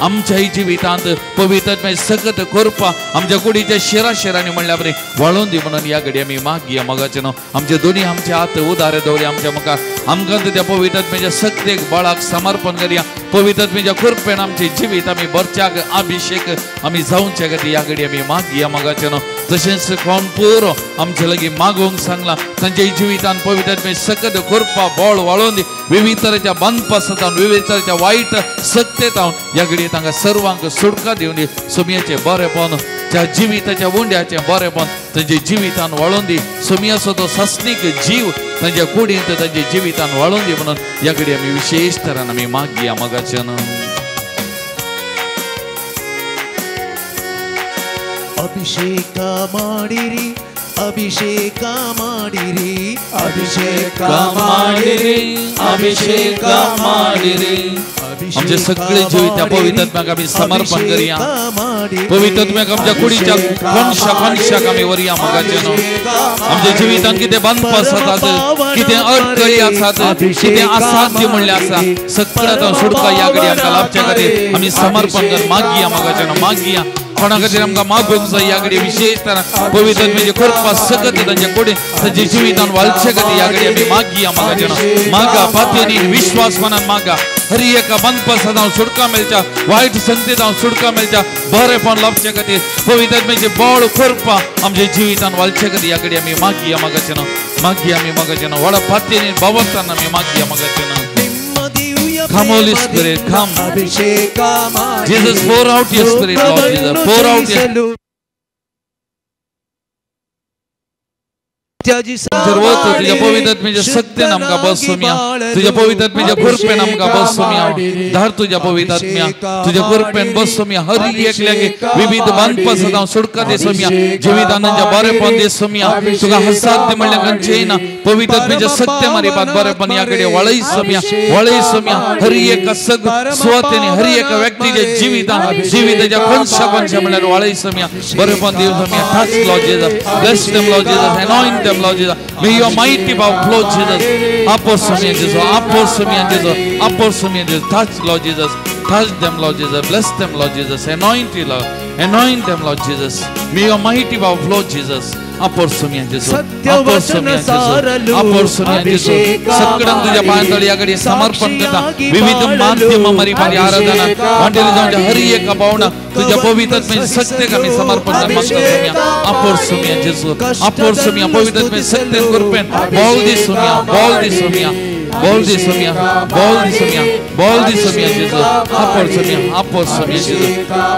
आमच्याय जिवितांत पवित्र सकत करपा आमच्या कुडीच्या शिरा शिरांनी म्हणल्या बरें वाळून दी म्हणून ह्या घडये आमी मागया मोगाचें न्हू. आमचे दोनी आमचे हात उदारे दवरी आमच्या मुखार, आमकां त्या पवित्र सक्तेक बळाक समर्पण करया. पवित्र कृपेन आमचे जिवीत आमी बरच्याक अभिषेक आमी जावचे खातीर ह्या घडये आमी मागया मोगाचें न्हू. तशेंच कोण पुरो आमचे लागीं मागूंक सांगलां तांच्या जिवितान पवित्र सकत कृपा बळ वाळोवन दी, विविध तरेच्या बांदपासांत, विविध तरेच्या वायट सक्तेत ह्या घडये तांकां सर्वांक सुटका दिवन दी. सोमयाचें बरेपण त्या जिविताच्या उंड्याचें बरेपण तांच्या जिवितान वाळोवन दी. सोमयाचो तो सासणीक जीव तांच्या कुडींत तांच्या जिवितान वाळोवन दी म्हणून ह्या घडये आमी विशेष तरान आमी मागया मोगाचें न्हू. ಅಭಿಷೇಕ ಮಾಡಿರಿ, ಅಭಿಷೇಕ ಮಾಡಿರಿ, ಅಭಿಷೇಕ ಮಾಡಿರಿ, ಅಭಿಷೇಕ ಮಾಡಿರಿ. आमचे सगळे जिवीत त्या पवित्रात्म्याक आमी समर्पण करया. पवित्रात्म्याक आमच्या कुडीच्या कोनशा कोनशाक आमी वरया मोगाचें न्हू. आमच्या जिवितांत कितें बांदपास आसात, कितें अडकळी आसात, कितें असाध्य म्हणलें आसा, सगळ्या आतां सुटका ह्या घडये आमकां लाभच्या खातीर आमी समर्पण कर मागया मोगाचें न्हू. मागया कोणा खातीर आमकां मागूंक जाय ह्या घडये विशेष तरान पवित्र म्हणजे कृपा सकत तांच्या कुडीन तांच्या जिवितान वाळचे खातीर ह्या घडये आमी मागया मोगाचें न्हू. मागा पातयेनी विश्वास मनान मागा, हर एका बांदपासांत सुटका मेळच्या, वायट संगतींत सुटका मेळच्या, बरेपण लाभचे खातीर पवित्र म्हणजे बळ कृपा आमच्या जिवितान वाळचे खातीर ह्या घडये आमी मागया मोगाचें न्हू. मागया आमी मोगाचें न्हू. व्हडा पातयेनी बावतान आमी मागया मोगाचें न्हू. Come, Holy Spirit, come. Jesus, pour out your Spirit, Lord Jesus. Pour out your तुझ्या पवित्रात्म्याच्या शक्तीन आमकां बसोवया, तुझ्या पवित्रात्म्याच्या कृपेन आमकां बसोवया. धाड तुझ्या पवित्रात्म्या, तुझ्या कृपेन बसोवया. हर एकल्याक विविध बांदपासांत सुटका दिसोवया, जिवितानांच्या बरेपण दिसोवया. तुका असाध्य म्हणल्यार खंयचें ना. पवित्रात्म्याच्या सत्य मारिपात बरेपण ह्या कडेन वळयसोवया, वळयसोवया. हर एका सुवातेनी हर एका व्यक्तीच्या जिवितान जिविताच्या कोनशा कोनशा म्हणल्यार वळयसोवया, बरेपण दिवसोवया. Touch Lord Jesus, bless them Lord Jesus, anoint them Lord Jesus. May your mighty power flow, Jesus. Apostle Jesus, Apostle Jesus, Apostle Jesus. Touch Lord Jesus, touch them Lord Jesus, bless them Lord Jesus, anoint you Lord, anoint them Lord Jesus. May your mighty power flow, Jesus. Apostle Jesus, Apostle Jesus, Apostle Jesus. सगळ्यांक तुझ्या पायांतळी ह्या घडये समर्पण करता. विविध माध्यमां मारी आराधना वाटेली जावच्या हर एका भावना तुझ्या पवित्र सत्तेक आमी समर्पण मागता. Apostle Jesus, Apostle पवित्र सत्तेन कृपेन बोल दिसोवया, बोल दिसोवया, बोल दिसोवया, बोल दिसोवया, बोल दिसोवया Jesus. Apostle, Apostle Jesus.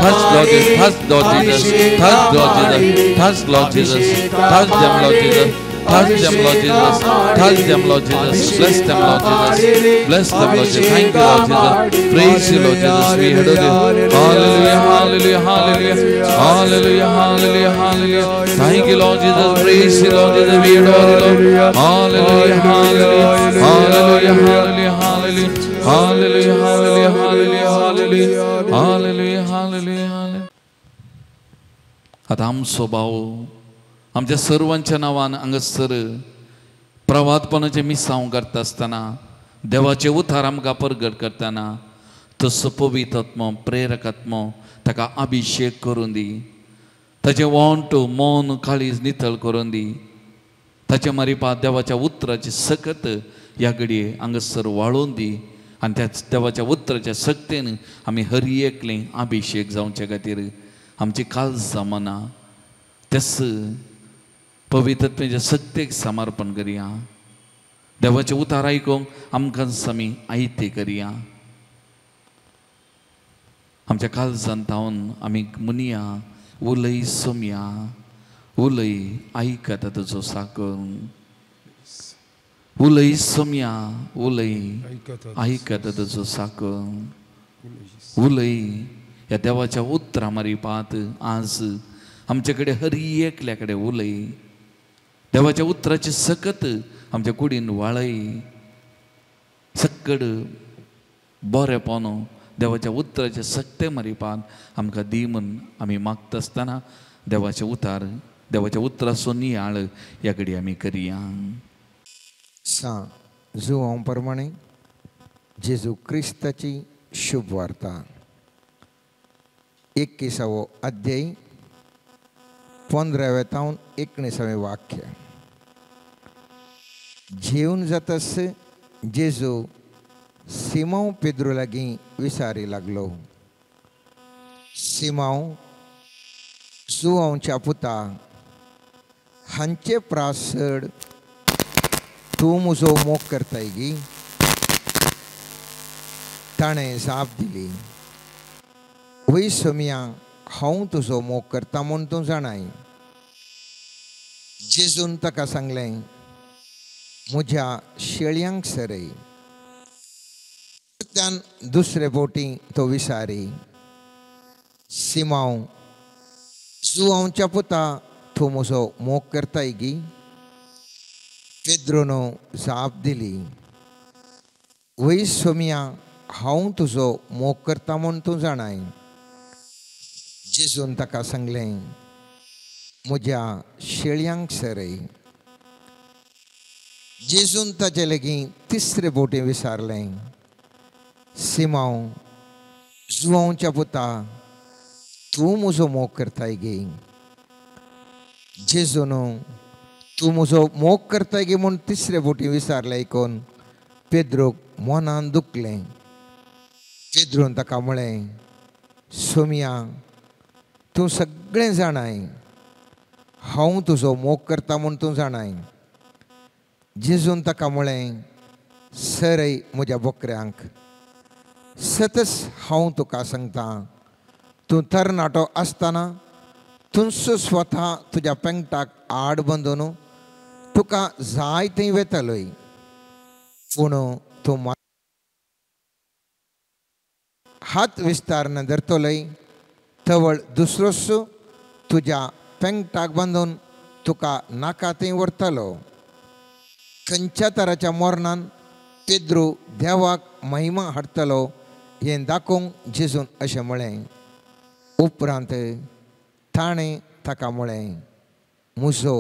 Touch Lord Jesus, touch Lord Jesus, touch Lord Jesus, touch Lord Jesus, touch them Lord Jesus, touch them Lord Jesus, touch them Lord Jesus, bless them Lord Jesus, bless them Lord Jesus. Thank you Lord Jesus, praise you Lord Jesus. We adore you. Hallelujah, hallelujah, hallelujah, hallelujah, hallelujah, hallelujah. Thank you Lord Jesus, praise you Lord Jesus. We adore you Lord. Hallelujah, hallelujah, hallelujah, hallelujah, hallelujah, hallelujah, hallelujah, hallelujah, hallelujah, hallelujah, hallelujah. आतां आमचो भाव आमच्या सर्वांच्या नांवान हांगासर प्रवादपणाचें मिसांव करता आसतना देवाचे उतार आमकां परगट करतना तसो पवित्र प्रेरकात्मो ताका अभिषेक करून दी, ताचें वोंट मन काळीज नितळ करून दी, ताचे मारिपा देवाच्या उतराची सकत ह्या घडये हांगासर वाळोवन दी. आनी त्या देवाच्या उतराच्या शक्तीन आमी हर एकले अभिशेक जावचे खातीर आमची काळजां मनां त्याच पवित्रत्वाच्या शक्तेक समर्पण करया. देवाचें उतार आयकूंक आमकां आमी आयते करया. आमच्या काळजान तावन आमी मुनिया उलय सोमया उलय आयकता तुजो साकर उलय सोमया उलय आयकता तुजो साकर उलय. ह्या देवाच्या उतरां मारिपात आज आमचे कडेन हर एकल्या कडेन उलय. देवाच्या उतराची सकत आमच्या कुडीन वाळय. सक्कड बरेपण देवाच्या उतराचे सक्ते मारिपात आमकां दी म्हूण आमी मागता आसतना देवाचे उतार देवाच्या उतराचो नियाळ ह्या कडेन आमी करया. सा जुवां प्रमाणे जेजू क्रिस्ताची शुभ वार्ता 21वो अध्याय 15 तावन 19वें वाक्य. जेवन जातस जेजू सिमांव पेद्रू लागीं विसारी लागलो. सिमांव जुवांच्या पुता हांचे प्रास चड तूं म्हजो मोग करताय गी? ताणें जाप दिली, वय सोमया, हांव तुजो मोग करता म्हूण तूं जाणाय. जेजून ताका सांगलें, म्हज्या शेळयांक सरय. त्यान दुसरे बोटी तो विसारी, सिमांव जुवांच्या पुता तूं म्हजो मोग करताय गी? पेद्रोनो जाप दिली, वय सोमया, हांव तुजो मोग करता म्हूण तूं जाणाय. जेजून ताका सांगलें, म्हज्या शेळयांक सरय. जेजून ताजे लागीं तिसरे बोटी विसारलें, सिमांव जुवांच्या पुता तूं म्हजो मोग करताय गी? जेजून तूं म्हजो मोग करताय गी म्हूण तिसरे बोटी विसारलें आयकून पेद्रोक मनान दुखलें. पेद्रोन ताका म्हळें, सोमया, तूं सगळें जाणाय, हांव तुजो मोग करता म्हूण तूं जाणाय. जेजून ताका म्हळें, सरय म्हज्या बोकऱ्यांक. सतच हांव तुका सांगता, तूं तरणाटो आसतना तुंचो स्वता तुज्या पेंगटाक आड बांदून तुका जाय थंय वेतलोय, पूण तूं हात विस्तारन धरतलोय तवळ दुसरोच तुज्या पेंगटाक बांदून तुका नाका थंय व्हरतलो. खंयच्या तराच्या मरणान पेद्रू देवाक महिमा हाडटलो हें दाखोवंक जेजून अशें म्हळें. उपरांत ताणें ताका म्हळें, म्हजो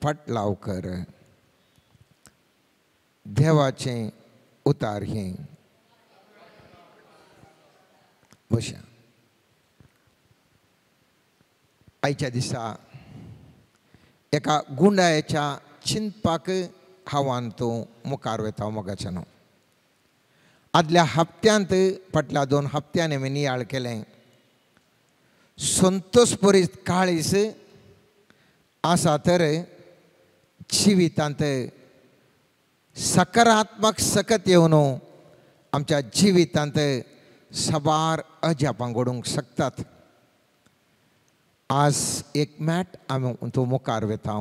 फाटलाव कर. देवाचें उतार हें. बशा. आयच्या दिसा एका गुंडायेच्या चिंतपाक हांवान तूं मुखार वता मोगाच्यानो. आदल्या हप्त्यांत फाटल्या 2 हप्त्यांनी आमी नियाळ केलें. संतोष परीत काळीस आसा तर जिवितांत सकारात्मक सकत येवन आमच्या जिवितांत साबार अजापां घडूंक शकतात. आज एक मॅट आमी तूं मुखार वता.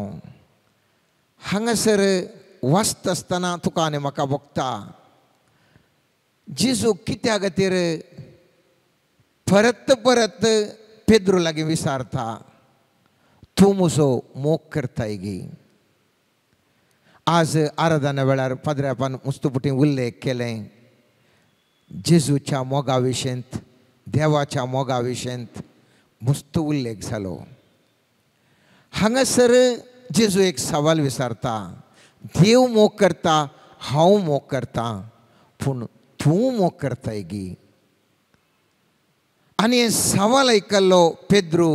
हांगासर वाचता आसतना तुका आनी म्हाका भोगता जेजू कित्या खातीर परत परत पेद्रू लागीं विसारता, तूं म्हजो मोग करताय गी? आज आराधना वेळार पाद्र्यापान मुस्तुपुटी उल्लेख केलें जेजूच्या मोगा विशेंत, देवाच्या मोगा विशेंत मुस्त उल्लेख जालो. हांगासर जेजू एक सवाल विसारता, देव मोग करता, हांव मोग करता, पूण तूं मोग करताय गी? आनी हें सवाल आयकल्लो पेद्रू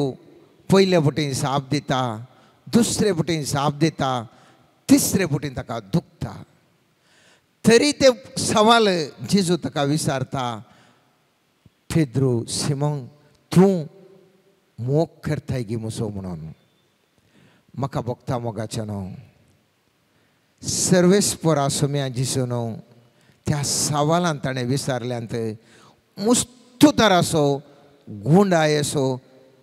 पयले वटेन जाप दिता, दुसरे वटेन जाप दिता, तिसरे वटेन ताका दुखता. तरी ते सवाल जेजू ताका विचारता, पेद्रू सिमोन तूं मोग करताय गी मुसो म्हणून. म्हाका भोगता मोगाचें न्हू सर्वेस्पोरा सोम्या जेजू न्हू त्या सवालान ताणें विचारल्यांत मुस्तू तरासो गुंडायेसो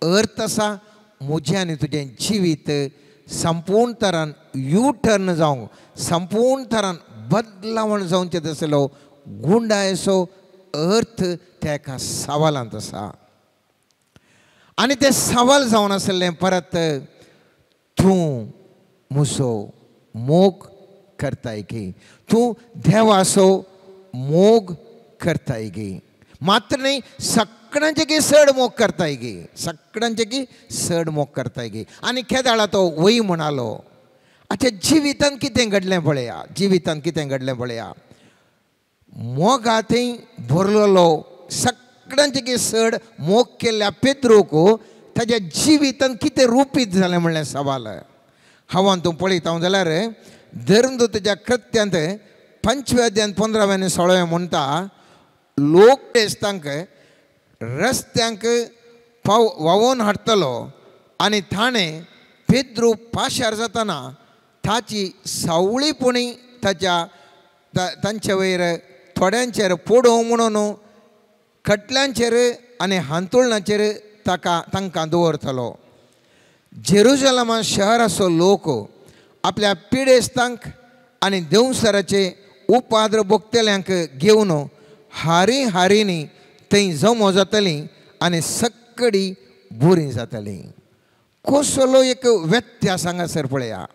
अर्थ आसा म्हजें आनी तुजें जिवीत संपूर्ण तरान यू टर्न जावंक, संपूर्ण तरान बदलावण जावचें तसलो गुंडायेसो अर्थ त्या एका सवालांत आसा. आनी तें सवाल जावन आसलें परत तूं म्हजो मोग करताय की, तूं देवाचो मोग करताय गी, मात्र न्ही सगळ्यांचे की चड मोग करताय गी, सगळ्यांचे की चड मोग करताय गी. आनी केदाळा तो वय म्हणालो. आतां जिवितांत कितें घडलें पळया, जिवितांत कितें घडलें पळया, मोगा थंय भरलेलो सगळ्यांचे की चड मोग केल्ल्या पेद्रूक ताज्या जिवितांत कितें रुपीत जालें म्हणलें सवाल. हांव तूं पळयता हांव जाल्यार धर्मदूताच्या कृत्यांत 5व्या अध्यायांत 15व्या आनी 16व्या म्हणटा, लोक क्रिस्तांक रस्त्यांक पाव व्हांवोवन हाडटलो आनी थाणें पेद्रू पाशार जातना ताची सावळीपणी ताच्या तांचे वयर थोड्यांचेर पडोवं म्हणून खटल्यांचेर आनी हांतुळणाचेर ताका तांकां दवरतलो. जेरुजलमा शहराचो लोक आपल्या पिडेस्तांक आनी देंवसराचे उपाद्र भोगतल्यांक घेवन हारी हारींनी थंय जमो जातली आनी सक्कडी बरी जातली. कसलो एक व्यत्यास हांगासर पळया.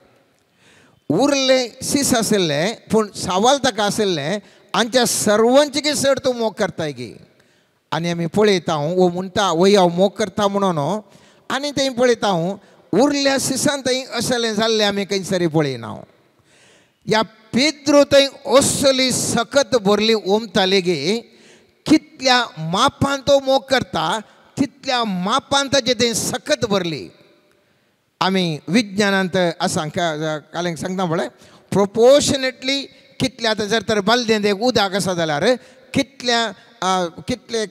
उरले सीस आशिल्ले पूण सवाल ताका आशिल्लें आमच्या सर्वांचे की चड तूं मोग करताय की. आनी आमी पळयता वो म्हणटा वय हांव मोग करता म्हणून, आनी थंय पळयता उरल्या सिसान थंय असलें जाल्लें आमी खंयसरी पळयना. ह्या पेद्रू थंय असली सकत भरली ओमताली गी कितल्या मापान तो मोग करता तितल्या मापान ताजे थंय सकत भरली. आमी विज्ञानांत आसा काल सांगता पळय प्रोपोर्शनेटली कितल्या आतां जर तर बालदेंत एक उदक आसा जाल्यार कितल्या कितले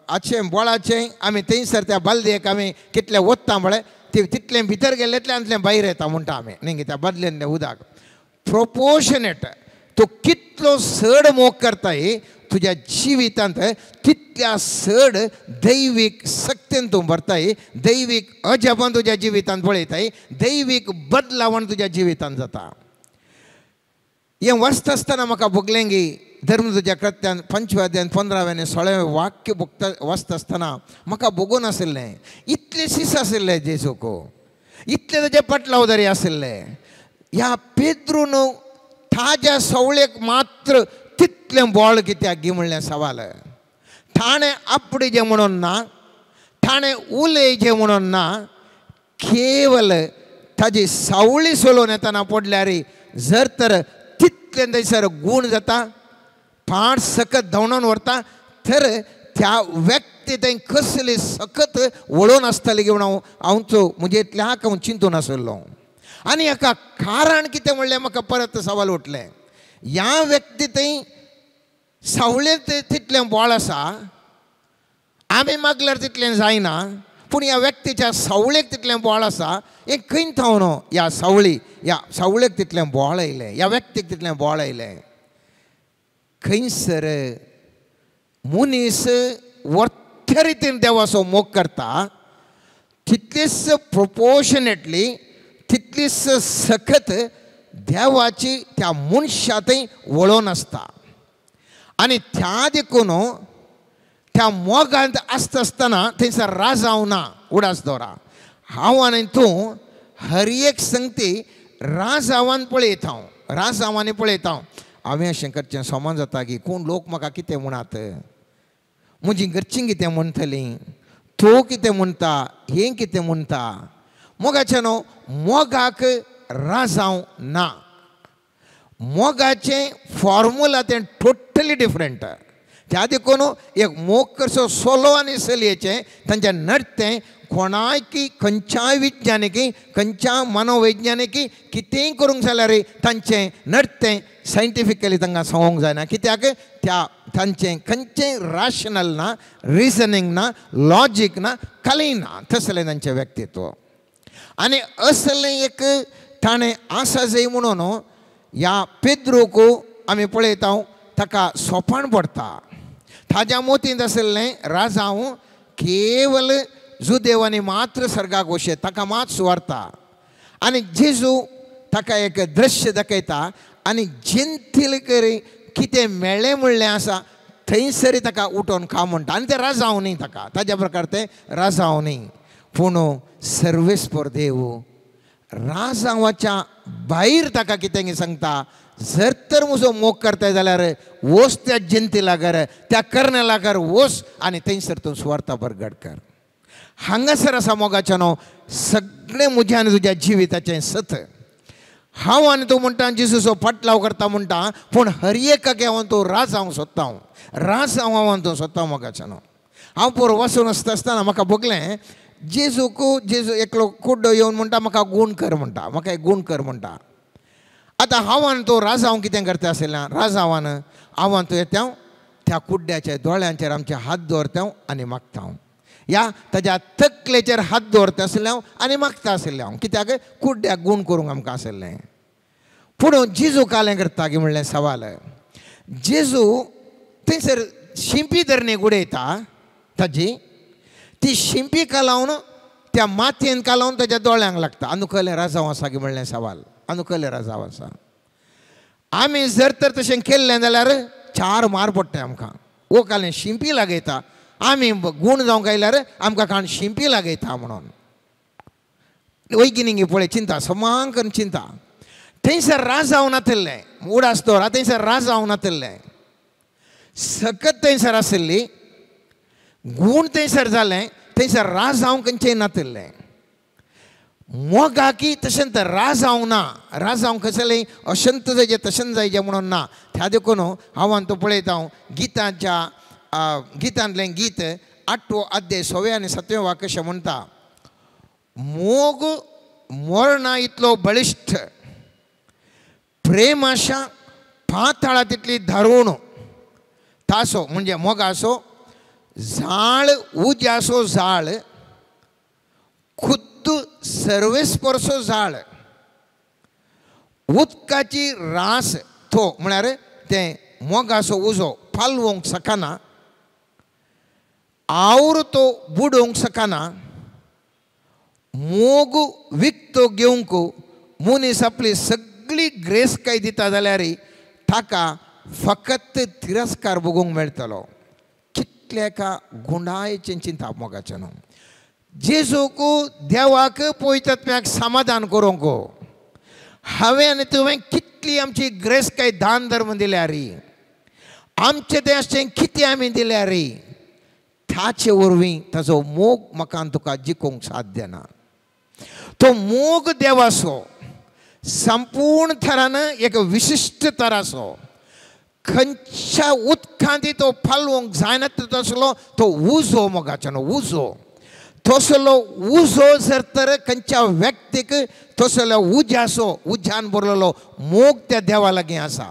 आचें बोळाचें आमी थंयसर त्या बालदेक आमी कितलें ओत्ता पळय ते तितलें भितर गेल्लें तितलें भायर येता म्हणटा आमी न्ही त्या बादलेन उदक. प्रोपोर्शनेट तूं कितलो चड मोग करताय तुज्या जिवितांत तितल्या चड दैवीक शक्तीन तूं भरताय, दैवीक अजापान तुज्या जिवितांत पळयताय, दैवीक बदलावण तुज्या जिवितांत जाता. हें वाचता आसतना म्हाका भोगलें की धर्मदूताच्या कृत्यान 5व्या अध्यायांत 15व्या आनी 16व्या वाक्य भोगता वाचता आसतना म्हाका भोगून आशिल्लें इतले सीस आशिल्ले जेजूक, इतले ताजे पटलावदारी आशिल्ले. ह्या पेद्रून ताज्या सवळेक मात्र तितलें बोळ कित्याक गी म्हणलें सवाल. ताणें आपडीचें म्हणून ना, ताणें उलयचें म्हणून ना, केवल ताजी सावळी सोलोवन येतना पडल्यार जर तर तितलें थंयसर गूण जाता, पांच सकत धांवडोवन व्हरता, तर त्या व्यक्ती थंय कसली सकत वळोवन आसताली की म्हणून हांवचो म्हजे इतल्याक हांव चिंतून आशिल्लो. आनी हाका कारण कितें म्हणलें म्हाका परत सवाल उठलें. ह्या व्यक्ती थंय सावळेंत तितलें बोळ आसा, आमी मागल्यार तितलें जायना, पूण ह्या व्यक्तीच्या सावळेक तितलें बोळ आसा. हें खंय थावन ह्या सावळी ह्या सावळेक तितलें बोळ आयलें, ह्या व्यक्तीक तितलें बोळ आयलें? खंयसर मनीस वर्त्या रितीन देवाचो मोग करता तितलीच प्रोपोर्शनेटली तितलीच सकत देवाची त्या मनशा थंय वळोवन आसता. आनी त्या देखून त्या मोगांत आसता आसतना थंयसर राजांव ना. उडास दवरा, हांव आनी तूं हर एक संगती राजावान पळयता हांव, राजावांनी पळयता हांव. हांवें अशें करचें समान जाता की कोण लोक म्हाका कितें म्हणात, म्हजी घरचीं कितें म्हणटलीं, तो कितें म्हणटा, हें कितें म्हणटा. मोगाचें न्हू मोगाक राजांव ना. मोगाचें फॉर्मुला तें टोटली डिफरंट. त्या देखून एक मोग करचो सोलो आनी चलयेचें तांचें नडतें कोणायकी खंयच्याय विज्ञानिकी खंयच्या मनोवैज्ञानिकी कितेंय करूंक जाल्यार तांचें नडतें सायंटिफिकली तांकां सांगूंक जायना. कित्याक त्या तांचें खंयचें रॅशनल ना, रिजनींग ना, लॉजीक ना, कली ना, तसलें तांचें व्यक्तित्व. आनी असलें एक ताणें आसा जाय म्हणून ह्या पेद्रूक आमी पळयता ताका सोंपण पडटा. ताज्या मोतींत आशिल्लें राजांव केवल जुदेवांनी मात्र सर्गाक वशे, ताका मात सुवार्ता. आनी जेजू ताका एक दृश्य दाखयता आनी जिंतील करी कितें मेळ्ळें म्हणलें आसा थंयसर ताका उठोवन खा म्हणटा. आनी तें राजांव न्ही ताका, ताज्या प्रकार तें राजांव न्ही, पूण सर्वेस्पर देव राजांवाच्या भायर ताका कितें सांगता, जर तर म्हजो मोग करताय जाल्यार वोस त्या जिंतीलागर त्या कर्नेलागर वोस आनी थंयसर तूं सुवार्था परगट कर. हांगासर आसा मोगाचें न्हू सगळें म्हज्या आनी तुज्या जिविताचें सत. हांव आनी तूं म्हणटा जेजूचो फाटलाव करता म्हणटा, पूण हर एकाक हांव तूं राजांव सोदता, हांव राजांव हांव तूं सोदता मोगाचें न्हू. हांव पोर वचून आसता आसतना म्हाका भोगलें जेजूक, जेजू एकलो कुड्डो येवन म्हणटा म्हाका गूण कर म्हणटा, म्हाका एक गूण कर म्हणटा. आतां हांव आनी तूं राजांव कितें करता आशिल्लें, राजांवान हांव आनी तूं येता त्या कुड्ड्याच्या दोळ्यांचेर आमचे हात दवरता आनी मागता, ह्या ताज्या तकलेचेर हात दवरता आशिल्लें हांव आनी मागता आशिल्लें हांव, कित्याक कुड्ड्याक गूण करूंक आमकां आशिल्लें. पूण जेजू कालें करता की म्हणलें सवाल, जेजू थंयसर शिंपी धरणी उडयता ताजी, ती शिंपी कालावन त्या मातयेन कालावन ताज्या दोळ्यांक लागता. आनी कळ्ळें राजांव आसा की म्हणलें सवाल, आनी कळ्ळें राजांव आसा. आमी जर तर तशें केल्लें जाल्यार चार मार पडटा आमकां. वो कालें शिंपी लागयता, आमी गूण जावंक आयल्यार आमकां काण शिंपी लागयता म्हणून वैगिनींगी पळय चिंता समांक करून चिंता. थंयसर राजांव नातिल्लें, उडास दवरा, थंयसर राजांव नातिल्लें, सकत थंयसर आशिल्ली, गूण थंयसर जालें, थंयसर राजांव खंयचें नातिल्लें. मोगाकी तशें तर राजांव ना, राजांव कसलें अशंत जायचें तशें जायचें म्हणून ना. त्या देखून हांव आनी तूं पळयता हांव गिताच्या गितांतलें गीत 8वो अध्याय 6वें आनी 7वें वाक्य अशें म्हणटा, मोग मरणा इतलो बळिश्ट, प्रेमाशा पाताळा तितली दारुण, तासो म्हणजे मोगासो जाळ उज्यासो जाळ, खुद्द सर्वेस्परसो जाळ, उदकाची रास तो म्हळ्यार तें मोगासो उजो पालवोंक शकना, our तो बुडोवंक शकना, मोग विकतो घेवंक मनीस आपली सगळी ग्रेस काय दिता जाल्यार ताका फकत तिरस्कार भोगूंक मेळटलो. कितल्या एका गुंडायेचें चिंता मोगाचें न्हू. जेजूक देवाक पवित्र समाधान करूंक हांवें आनी तुवें कितली आमची ग्रेस काय दान धर्म दिल्यार, आमचें तें अशें कितें आमी दिल्यार, ताचे वरवीं ताजो मोग म्हाका आनी तुका जिखूंक साध्य ना. तो मोग देवाचो संपूर्ण थरान एक विशिश्ट तराचो, खंयच्या उदकांत तो पालवंक जायना तसलो तो उजो मोगाचो न्हू उजो, तसलो उजो जर तर खंयच्या व्यक्तीक तसलो उज्याचो उज्यान भरलेलो मोग त्या देवा लागीं आसा,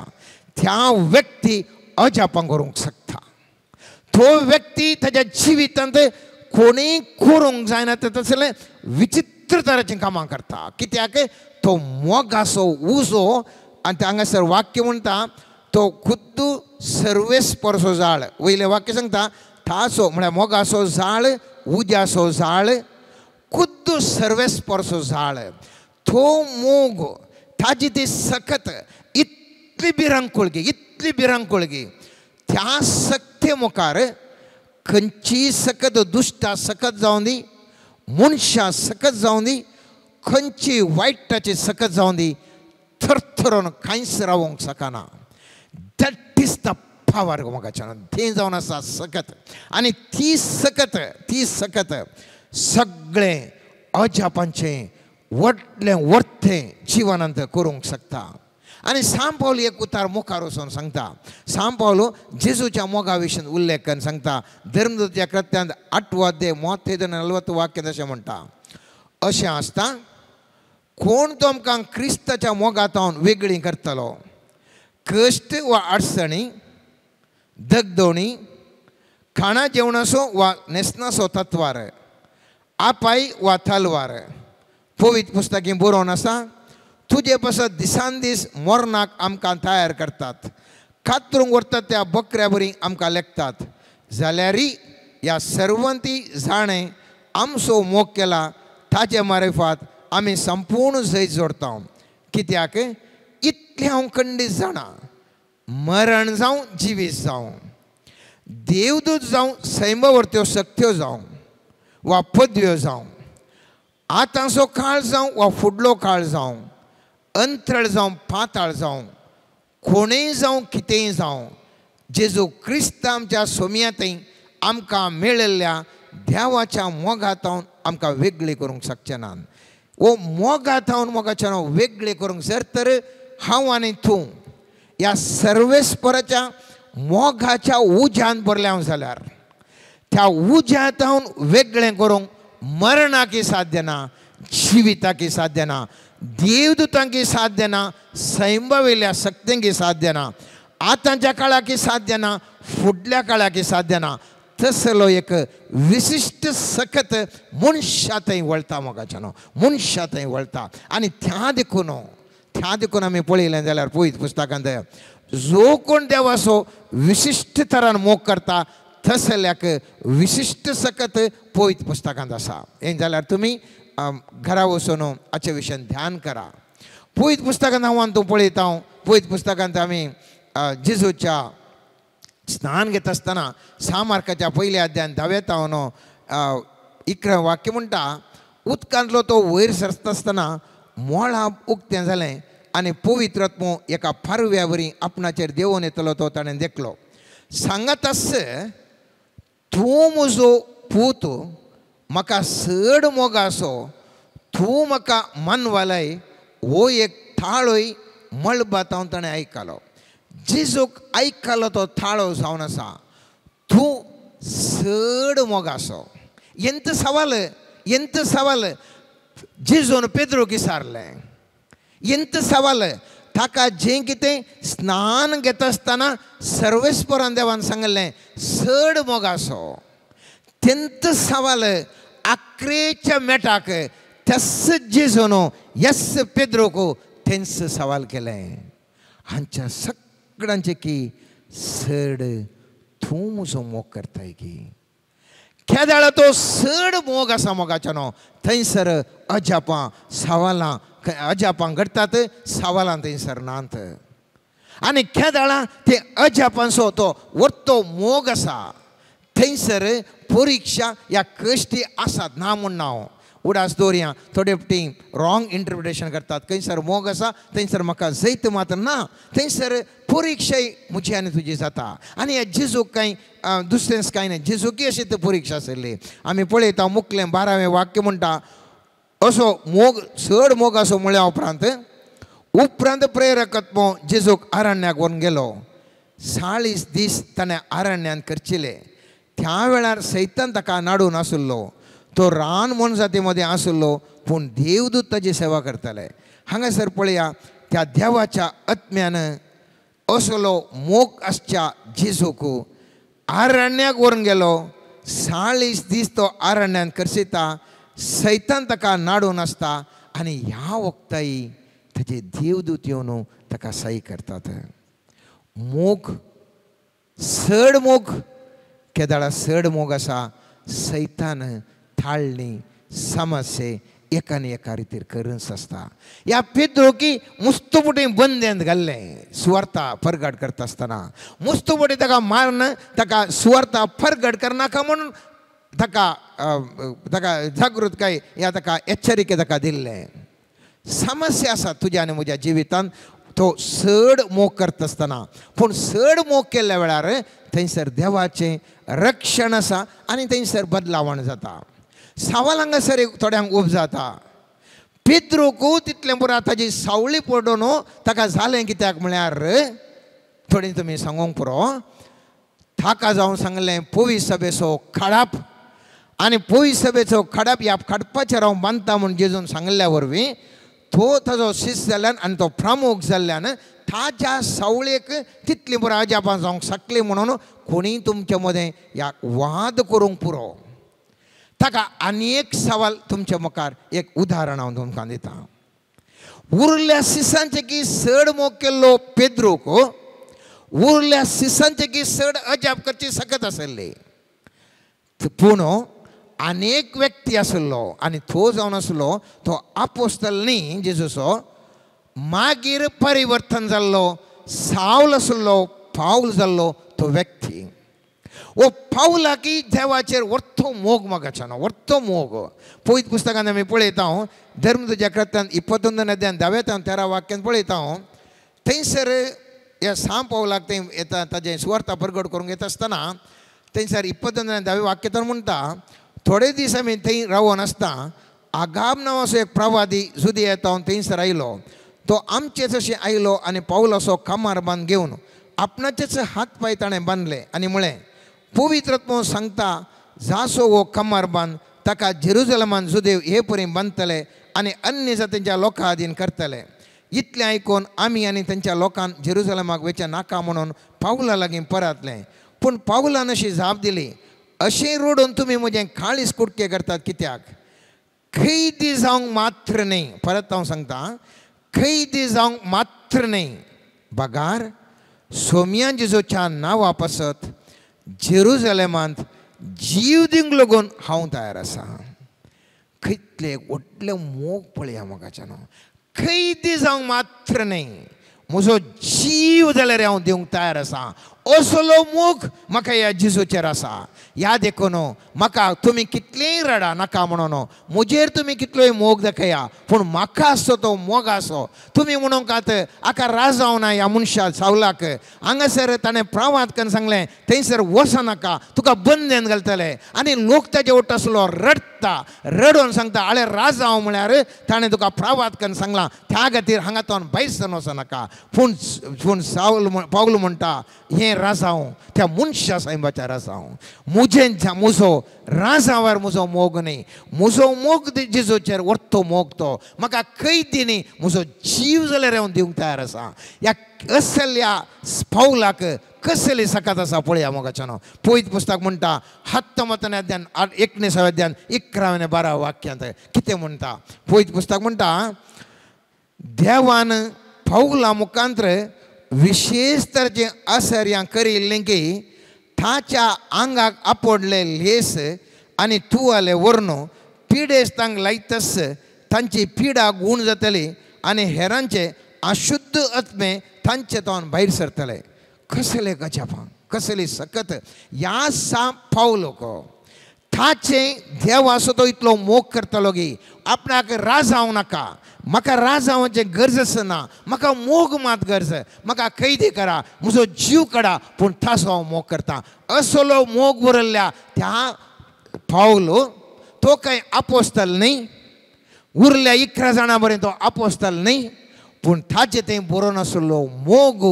त्या व्यक्ती अजापां करूंक शकता. तो व्यक्ती ताज्या जिवितांत कोणीय करूंक जायना तसलें विचित्र तराचीं कामां करता. कित्याक तो मोगाचो उजो. आनी हांगासर वाक्य म्हणटा तो खुद्द सर्वेस्परसो जाळ, वयलें वाक्य सांगता ताचो म्हळ्यार मोगाचो जाळ उज्याचो जाळ, खुद्द सर्वेस्परसो जाळ. तो मोग ताजी ती सकत इतली भिरांकूळगी, इतली भिरांकूळगी, त्या सक्ते मुखार खंयची सकत दुश्टा सकत जावं दी, मनशां सकत जावं दी, खंयची वायटाची सकत जावं दी, थरथरून कांयच रावंक शकना. That is the power मोगाच्यान तें जावन आसा सकत. आनी ती सकत, ती सकत सगळें अजापांचें व्हडलें वर्तें जिवनांत करूंक शकता. आनी सांत पावल एक उतार मुखार वचून सांगता. सांत पावल जेजूच्या मोगा विशीं उल्लेख करून सांगता. धर्मदूताच्या कृत्यांत 8वो अध्याय 30-40 वाक्य तशें म्हणटा, अशें आसता कोण तुमकां क्रिस्ताच्या मोगांत वेगळी करतलो? कश्ट वा अडचणी, दगदोणी, खाणा जेवणाचो वा न्हेसणाचो तत्वार, आपाय वा तलवार. पवित्र पुस्तकी बरोवन आसा, तुजे पासत दिसान दीस मरणाक आमकां तयार करतात, कातरूंक व्हरतात त्या बकऱ्या बरी आमकां लेखतात. जाल्यारय ह्या सर्वंती जाणें आमचो मोग केला ताचे मारिफात आमी संपूर्ण जैत जोडता. कित्याक इतलें हांव खंडीत जाणा, मरण जावं जिवीत जावं, देवदूत जावं सैमावरत्यो शक्त्यो जावं वा पदव्यो जावं, आतांचो काळ जावं वा फुडलो काळ जावं, अंतराळ जावं पाताळ जावं, कोणूय जावं कितेंय जावं, जेजू क्रिस्त आमच्या सोम्यांतय आमकां मेळिल्ल्या देवाच्या मोगांत आमकां वेगळी करूंक शकचे ना. वो मोगांत मोगाच्या वेगळी करूंक जर तर हांव आनी तूं ह्या सर्वेस्पराच्या मोगाच्या उज्यान भरलें हांव जाल्यार त्या उज्यांत वेगळें करूंक मरणाकी साध्य ना, जिविताकी साध्य ना, देवदूतांकी साध्य ना, सैमावयल्या शक्तींकी साध्य ना, आतांच्या काळाकी साध्य ना, फुडल्या काळाकी साध्य ना. तसलो एक विशिश्ट सकत मनशा थंय वळटा मोगाच्यानो, मनशा थंय वळटा. आनी त्या देखून आमी पळयलें जाल्यार पवित्र पुस्तकांत जो कोण देवाचो विशिश्ट तरान मोग करता तसल्याक विशिश्ट सकत पवित्र पुस्तकांत आसा. हें जाल्यार तुमी घरा वचून हाचे विशयान ध्यान करा. पवित्र पुस्तकांत हांव आनी तूं पळयता. पवित्र पुस्तकांत आमी जेजूच्या स्नान घेता आसतना 6 मार्काच्या पयल्या अध्यायान 10व्या तावन 11 वाक्य म्हणटा, उदकांतलो तो वयर सरता आसतना मोळाब उक्तें जालें आनी पवित्र आत्मो एका पारव्या वरी आपणाचेर देंवोन येतलो तो ताणें देखलो. सांगत आस, तूं म्हजो पूत, म्हाका चड मोग आसो, तूं म्हाका मनवालाय. हो एक थाळोय मळबांत ताणें आयकलो. जेजूक आयकलो तो थाळो जावन आसा, तूं चड मोग आसो. एंत सवाल, एंत सवाल जेजून पेद्रूक विचारलें. एंत सवाल ताका जें कितें स्नान घेता आसतना सर्वेस्परान देवान सांगलें चड मोग आसो. तेंत सवाल आक्रेच्या मेटाक तेस जेजून येस पेद्रूक तेंच सवाल केलें. हांच्या सगळ्यांचे की चड तूं म्हजो मोग करताय की. केदाळा तो चड मोग आसा मोगाच्यानो, थंयसर अजापां सवालां अजापां घडटात, सवालां थंयसर नात. आनी केदाळा ते अजापांचो तो वरतो मोग आसा थंयसर परिक्षा ह्या कश्टी आसात ना म्हूण ना. उडास दवरया, थोडे फावटी रॉंग इंटरप्रिटेशन करतात. खंयसर मोग आसा थंयसर म्हाका जैत मात्र ना, थंयसर परिक्षाय म्हजी आनी तुजी जाता. आनी ह्या जेजूक कांय दुसरेंच कांय ना, जेजूकी अशी ती परिक्षा आशिल्ली. आमी पळयता मुकलें 12वें वाक्य म्हणटा, असो मोग चड मोग असो म्हळ्या उपरांत उपरांत प्रेरकत्व जेजूक अरण्याक व्हरून गेलो. 40 दीस ताणें अरण्यांत करचिले. त्या वेळार सैतान ताका नाडून आशिल्लो. तो रान मोनजाती मदें आशिल्लो, पूण देवदूत ताजी सेवा करताले. हांगासर पळया त्या देवाच्या आत्म्यान असलो मोग आसच्या जेजूक अरण्याक व्हरून गेलो. 40 दीस तो अरण्यांत करसिता, सैतान ताका नाडून आसता आनी ह्या वखताय ताजे देवदूत येवन ताका सही करतात. मोग चड मोग केदाळा चड मोग आसा सैतान थाळणी समस्ये एकान एका रितीर करूंच आसता. ह्या पेद्रूकी मुस्तुपुटी बंदेंत घाल्लें सुवार्ता परगट करता आसतना. मुस्तुपुटी ताका मारून ताका सुवार्ता परगट करनाका म्हणून ताका ताका जागृतकाय ह्या ताका एच्चरिके ताका दिल्लें. समस्या आसा तुज्या आनी म्हज्या जिवितांत तो चड मोग करता आसतना. पूण चड मोग केल्ल्या वेळार थंयसर देवाचें रक्षण आसा आनी थंयसर बदलावण जाता. सवाल हांगासर थोड्यांक उब जाता. पेद्रूक तितलें पुरो ताजी सावळी पडून ताका जालें कित्याक म्हळ्यार थोडी तुमी सांगूंक पुरो ताका जावन सांगलें पोवी सभेचो खडाप आनी पोवी सभेचो खडाप ह्या खडपाचेर हांव बांदता म्हूण जेजून सांगिल्ल्या वरवीं तो ताजो शिस्त जाल्ल्यान आनी तो प्रमुख जाल्ल्यान ताज्या सावळेक तितली पुरो अजापां जावंक शकली म्हणून कोणीय तुमचे मदें ह्या वाद करूंक पुरो. ताका आनी एक सवाल तुमच्या मुखार एक उदाहरण हांव तुमकां दिता. उरल्या सिसांचे की चड मोग केल्लो पेद्रूक उरल्या सिसांचे की चड अजाप करची सकत आसली पूण अनेक व्यक्ती आसलो आनी तो जावन आसलो तो आपोस्तल न्ही जेजूचो मागीर परिवर्तन जाल्लो सावल आसलो पावल जाल्लो तो व्यक्ती. वो पावलाकी देवाचेर वर्थो मोग मागाच्यानो वर्थो मोग. पवित्र पुस्तकान आमी पळयता धर्म तुज्या कृत्यान 21 अध्यायान 10 13 वाक्यान पळयता थंयसर ह्या साम पावलाक थंय येता ताजें सुवार्ता परगट करूंक येता आसतना थंयसर 21 10 वाक्यान म्हणटा थोडे दीस आमी थंय रावोन आसता आगाब नांवाचो एक प्रवादी जुदी येता थंयसर आयलो तो आमचेच अशें आयलो आनी पावलाचो कामार बांद घेवन आपणाचेच हात पांय ताणें बांदले आनी म्हळें पवित्र सांगता जासो हो कमर बांद ताका जेरुजलमान जुदेव हे परी बांदतले आनी अन्य जातींच्या लोकां आदीन करतले. इतलें आयकून आमी आनी तांच्या लोकांक जेरुजलमाक वचचें नाका म्हणून पावला लागीं परतलें. पूण पावलान अशी जाप दिली अशें रडून तुमी म्हजें काळीज कुडके करतात कित्याक कैदी जावंक मात्र न्ही. परत हांव सांगता कैदी जावंक मात्र न्ही बगार सोम्या जेजूच्या नांवा पासत जेरुजलेमांत जीव दिवंक लागून हांव तयार आसा. कितले व्हडले मोग पळया मोगाच्यानो कैदी जावंक मात्र न्ही म्हजो जीव जाल्यार हांव दिवंक तयार आसा असलो मोग म्हाका ह्या जेजूचेर आसा. ह्या देखून म्हाका तुमी कितलेंय रडा नाका म्हणून म्हजेर तुमी कितलोय मोग दाखया पूण म्हाका आसतो तो मोग आसो. तुमी म्हणूंक आतां आका राजाव ना ह्या मनशा सावलाक हांगासर ताणें प्रवाद करून सांगलें थंयसर वचनाका तुका बंदेन घालतले आनी लोक ताजे वट आसलो रडटा रडून सांगता आळे राजाव म्हळ्यार ताणें तुका प्रवाद करून सांगलां त्या खातीर हांगा तो भायर सरून वचनाका. पूण पूण सावल पावल म्हणटा हें राजाव त्या मनशा सायबाच्या राजाव म्हजें म्हजो राजावार म्हजो मोग न्ही म्हजो मोग जेजूचेर वरतो मोग तो म्हाका कैदी न्ही म्हजो जीव जाल्यार हांव दिवंक तयार आसा. ह्या असल्या पावलाक कसली सकत आसा पळया मोगाच्यानो. पवित्र पुस्तक म्हणटा 19 अध्याय 19 अध्याय 11 12 वाक्यांत कितें म्हणटा पवित्र पुस्तक म्हणटा देवान पावला मुखांत्र विशेष तरेचें आसर्यां करिल्लें की ताच्या आंगाक आपडले लेस आनी तुवाले व्हरून पिडेस्तांक लायतस तांची पिडा गूण जातली आनी हेरांचे अशुद्ध आत्मे तांचे तोंड भायर सरतले. कसले गजापां कसली सकत ह्या सा पावलो ताचे देवाचो तो इतलो मोग करतलो की आपणाक राजावं नाका म्हाका राजावचें गरज आसना म्हाका मोग मात गरज म्हाका कैदी करा म्हजो जीव काडा पूण ताचो हांव मोग करता. असलो मोग बरयल्ल्या त्या पावलो तो कांय आपोस्तल न्ही उरल्या 11 जाणां बरें तो आपोस्तल न्ही पूण ताचे थंय बरोवन आसलो मोग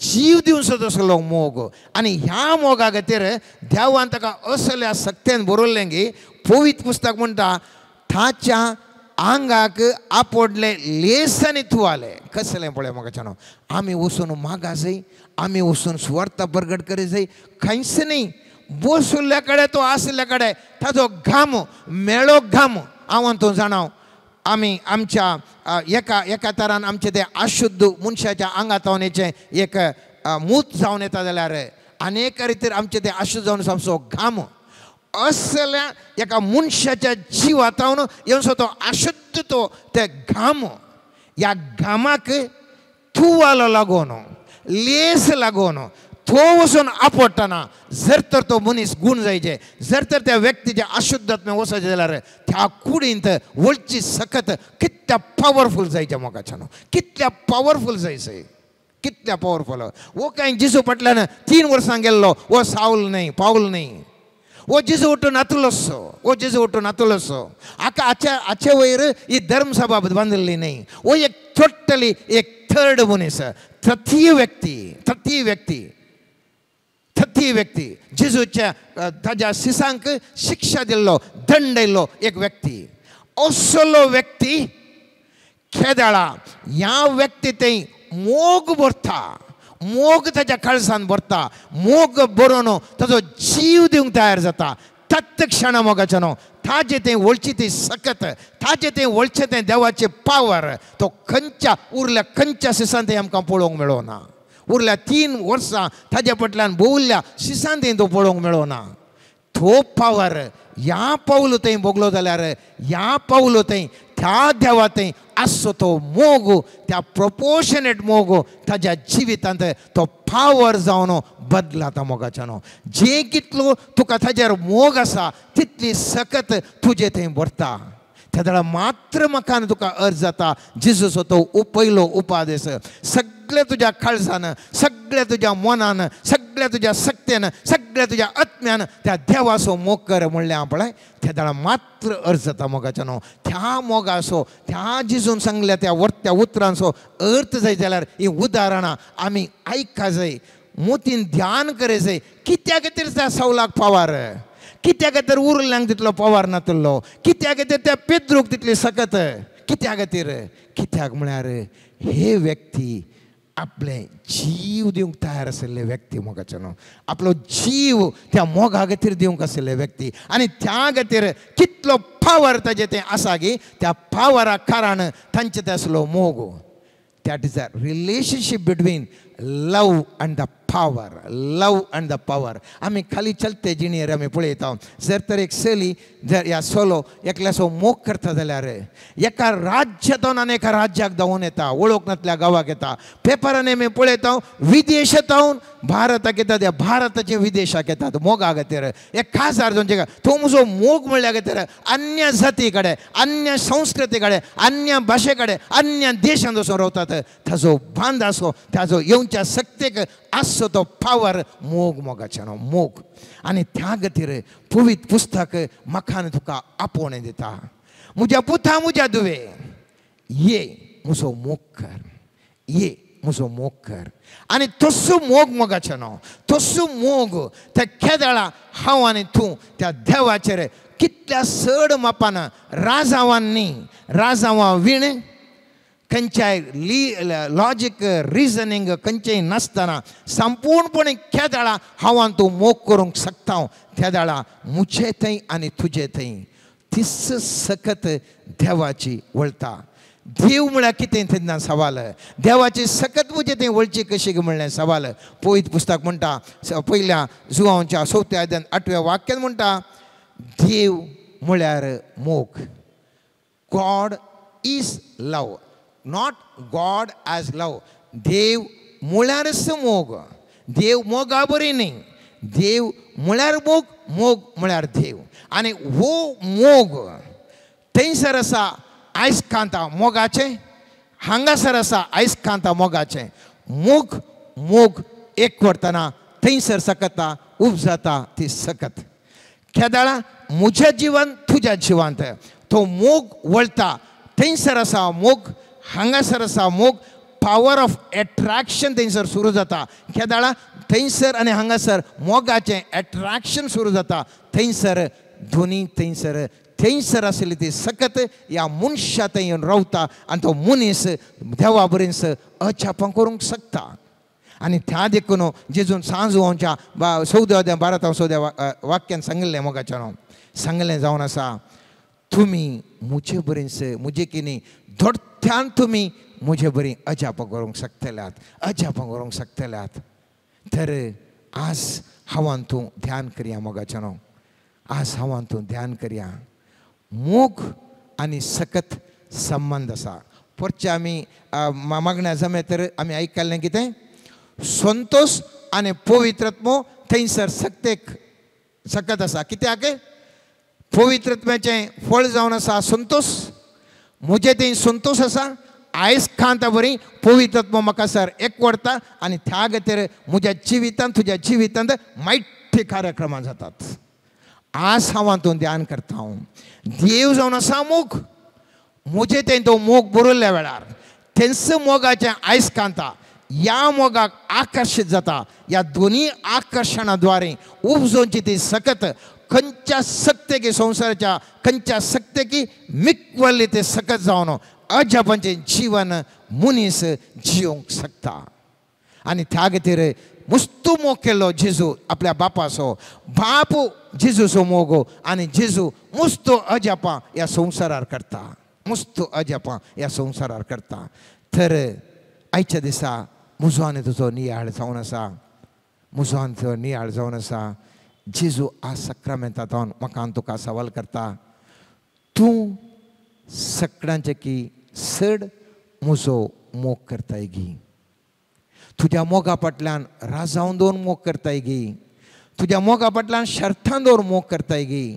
जीव दिवन सुद्दां आसलो मोग आनी ह्या मोगा खातीर देवान ताका असल्या सक्त्यान बरयल्लें की पवित्र पुस्तक म्हणटा ताच्या आंगाक आपडले लेस आनी तुवाले. कसलें पळय म्हाका आमी वचून मागा जाय आमी वचून सुवार्ता परगट करी जाय कांयच न्ही बसुल्ल्या कडेन तो आशिल्ल्या कडेन ताजो घाम मेळो घाम हांव तो जाणाव आमी आमच्या एका एका तरान आमचे ते अशुद्ध मनशाच्या आंगांत येचें एक मूत जावन येता जाल्यार आनी एका रितीर आमचे ते अशुद्ध जावन आमचो घाम असल्या एका मनशाच्या जिवातावन येवनसो तो अशुद्ध तो ते घाम ह्या घामाक तुवालो लागून लेस लागून तो वचून आपडटना जर तर तो मनीस गूण जायचे जर तर त्या व्यक्तीच्या अशुद्धात्मे वचचे जाल्यार त्या कुडींत वळची सकत कितल्या पावरफूल जायचे मोगाच्यानो कितल्या पावरफूल जायचे कितल्या पावरफूल. वो कांय जेजू फाटल्यान 3 वर्सां गेल्लो वो सावल न्ही पावल न्ही ओ जेजू उठून नातलोसो, ओ जेजू उठून नातलोसो. आका आचे आचे वयर ही धर्मसभा बांदिल्ली न्ही. ओ एक टोटली एक थर्ड मनीस, तृतीय व्यक्ती, तृतीय व्यक्ती, तृतीय व्यक्ती. जेजूच्या ताज्या सिसांक शिक्षा दिल्लो, दंड दिल्लो एक व्यक्ती. असलो व्यक्ती खेदाळा ह्या व्यक्ती थंय मोग भरता, मोग ताज्या काळजान भरता, मोग बरोवन ताजो जीव दिवंक तयार जाता. तत् क्षणा मोगाचें न्हू ताजें तें वळची ती सकत, ताजें तें वळचें तें देवाचें पावर तो खंयच्या उरल्या खंयच्या सिसान तें आमकां पळोवंक मेळना. उरल्या 3 वर्सां ताज्या फाटल्यान भोंवल्ल्या सिसान तें तो पळोवंक मेळना. तो पावर ह्या पावलो थंय भोगलो जाल्यार ह्या पावलो थंय त्या देवा थंय आसचो तो मोग, त्या प्रोपोर्शनेट मोग ताज्या जिवितांत तो पावर जावन बदलाता मोगाच्या न्हू. जे कितलो तुका ताजेर मोग आसा तितली सकत तुजे थंय भरता. त्या मात्र म्हाका आनी तुका अर्ज जाता जेजूचो तो पयलो उपादेश. सगळे तुज्या काळजान, सगळे तुज्या मनान, सगळे तुज्या शक्तेन, सगळे तुज्या आत्म्यान त्या देवाचो मोग कर म्हणलें पळय, त्या वेळार मात्र अर्ज जाता मोगाच्या न्हू. त्या मोगाचो, त्या जेजून सांगल्या त्या त्या उतरांचो अर्थ जाय जाल्यार ही उदाहरणां आमी आयका जाय, मोतीन ध्यान करे जाय. कित्या खातीर त्या सवलाक पावार, कित्या खातीर उरल्यांक तितलो पवार नातलो, कित्या खातीर त्या पेद्रूक तितली सकत, कित्या खातीर? कित्याक म्हळ्यार हे व्यक्ती आपले जीव दिवंक तयार आशिल्ले व्यक्ती मोगाचे न्हू. आपलो जीव त्या मोगा खातीर दिवंक आशिल्ले व्यक्ती. आनी त्या खातीर कितलो पावर ताजें तें आसा की त्या पावरा कारण तांचे ते आसलो मोग. That is a relationship between love and the power, love and the power. आमी खाली चलते जिणेर आमी पळयता, जर तर एक चली जर ह्या चलो एकल्याचो मोग करता जाल्यार एका राज्यांतून आनी एका राज्याक धांवून येता, वळख नासल्या गांवाक येता. पेपरांनी आमी पळयता विदेशांत भारताक येतात, त्या भारताचे विदेशाक येतात मोगा खातीर. एक खासदार जावचे तो म्हजो मोग म्हणल्या खातीर अन्य जाती कडेन, अन्य संस्कृती कडेन, अन्य भाशे कडेन, अन्य देशांत वचून रावतात. ताजो बांद आसो, ताजो येवच्या शक्तेक आसचो तो पावर मोग मोगाचें न्हू मोग. आनी त्या खातीर पवित्र पुस्तक म्हाका आनी तुका आपोवणें दिता, म्हज्या पुता म्हज्या दुवे ये म्हजो मोग कर, ये म्हजो मोग कर. आनी तसो मोग मोगाचें न्हू, तसो मोग त्या केदळा हांव आनी तूं त्या देवाचेर कितल्या चड मापान राजावांनी, राजावां विण खंयच्याय लॉजीक रिजनींग खंयचेय नासतना संपूर्णपणे केदळा हांव आनी तूं मोग करूंक शकता. त्या वेळा म्हजे थंय आनी तुजे थंय तीच सकत देवाची वळता. देव म्हळ्यार कितें तेन्ना सवाल, देवाची सकत म्हजे थंय वळची कशी म्हणलें सवाल. पवित्र पुस्तक म्हणटा पयल्या जुवांच्या 4थ्या अध्यायान 8व्या वाक्यान म्हणटा, देव म्हळ्यार मोग. God is love, not God as love. देव म्हळ्यारच मोग, देव मोगा बरी न्ही, देव म्हळ्यार मोग, मोग म्हळ्यार देव. आनी हो मोग थंयसर आसा आयज कांता मोगाचें, हांगासर आसा आयज कांता मोगाचें. मोग मोग एक करतना थंयसर सकता उपजाता ती सकत. केदळा म्हज्या जिवान तुज्या जिवांत तो मोग वळता, थंयसर आसा मोग, हांगासर आसा मोग. पावर ऑफ एट्रॅक्शन थंयसर सुरू जाता. केदळा थंयसर आनी हांगासर मोगाचें एट्रॅक्शन सुरू जाता. थंयसर दोनी थंयसर थंयसर आशिल्ली ती सकत ह्या मनशा थंय येवन रावता आनी तो मनीस देवा बरेंच अजापां करूंक शकता. आनी त्या देखून जेजून सांजवांच्या 14 12 14 वाक्यान सांगिल्लें मोगाचें न्हू, सांगिल्लें जावन आसा, तुमी म्हजे बरेंच म्हजे कितें धोडत्यान तुमी म्हजे बरी अजापां करूंक शकतल्यात, अजापां करूंक शकतल्यात. तर आज हांव तूं ध्यान करया मोगाचें न्हू, आज हांव तूं ध्यान करया. मोग आनी सकत संबंद आसा. परचे आमी मागण्या जमे तर आमी आयकल्लें कितें, संतोष आनी पवित्रत्मो थंयसर सक्तेक सकत आसा. कित्याक? पवित्रत्म्याचें फळ जावन आसा संतोष, म्हजें थंय संतोष आसा. आयज खांता बरी पवित्रत्व म्हाका सर एकवडता आनी त्या खातीर म्हज्या जिवितांत तुज्या जिवितांत मायटे कार्यक्रमां जातात. आज हांव हातूंत ध्यान करता. हांव देव जावन आसा मोग. म्हजें तें तो मोग बरयल्ल्या वेळार तेंच मोगाचें आयस कांता ह्या मोगाक आकर्शीत जाता. ह्या दोनी आकर्शणा द्वारे उपजोवची ती सकत खंयच्या सक्तेकी संवसाराच्या खंयच्या सक्तेकी मिकवल्ली ते सकत जावन अजापांचें जिवन मनीस जियोंक शकता. आनी त्या खातीर मुस्तू मोग केल्लो जेजू आपल्या बापाचो. बाप जेजूचो मोग आनी जेजू मुस्तू अजापां ह्या संवसारार करता. मुस्तू अजापां ह्या संवसारार करता. तर आयच्या दिसा म्हजो आनी तुजो नियाळ जावन आसा. म्हजो आनी तुजो नियाळ जावन आसा. जेजू आज सक्रामेंतांत म्हाका आनी तुका सवाल करता, तूं सगळ्यांचे की चड म्हजो मोग करताय गी? तुज्या मोगा फाटल्यान राजावन दवरून मोग करताय गी? तुज्या मोगा फाटल्यान शर्थान दवरून मोग करताय गी?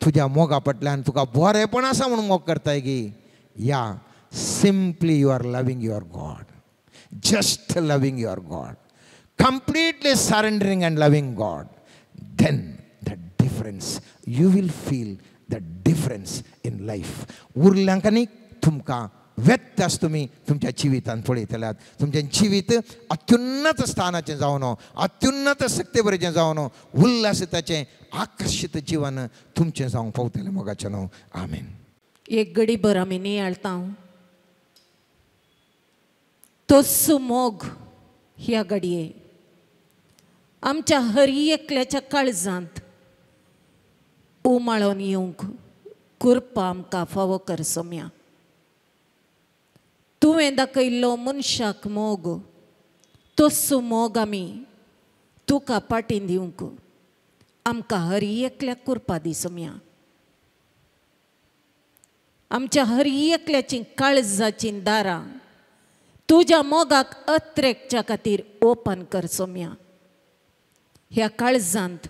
तुज्या मोगा फाटल्यान तुका बरेंपण आसा म्हणून मोग करताय गी? या simply you are loving your God, just loving your God, completely surrendering and loving God, then the difference, you will feel the difference in life. उरल्यांकांनी तुमकां व्यत्यास तुमी तुमच्या जिवितांत पळयतल्यात. तुमचें जिवीत अत्युन्नत स्थानाचें जावन, अत्युन्नत शक्तेबरेचें जावन, उल्हासिताचें आकर्शीत जिवन तुमचें जावंक पावतलें मोगाचें न्हू. आमेन. एक गडी भर आमी नियाळता तोच मोग ह्या घडये आमच्या हरी एकल्याच्या काळजांत उमाळून येवंक कृपा आमकां फावो कर सोम्या. तुवें दाखयल्लो मनशाक मोग तोच मोग आमी तुका पाटीन दिवंक आमकां हरी एकल्याक कृपा दी सोम्या. आमच्या हरी एकल्याची काळजाचीं दारां तुज्या मोगाक अत्रेकच्या खातीर ओपन कर सोम्या. ह्या काळजांत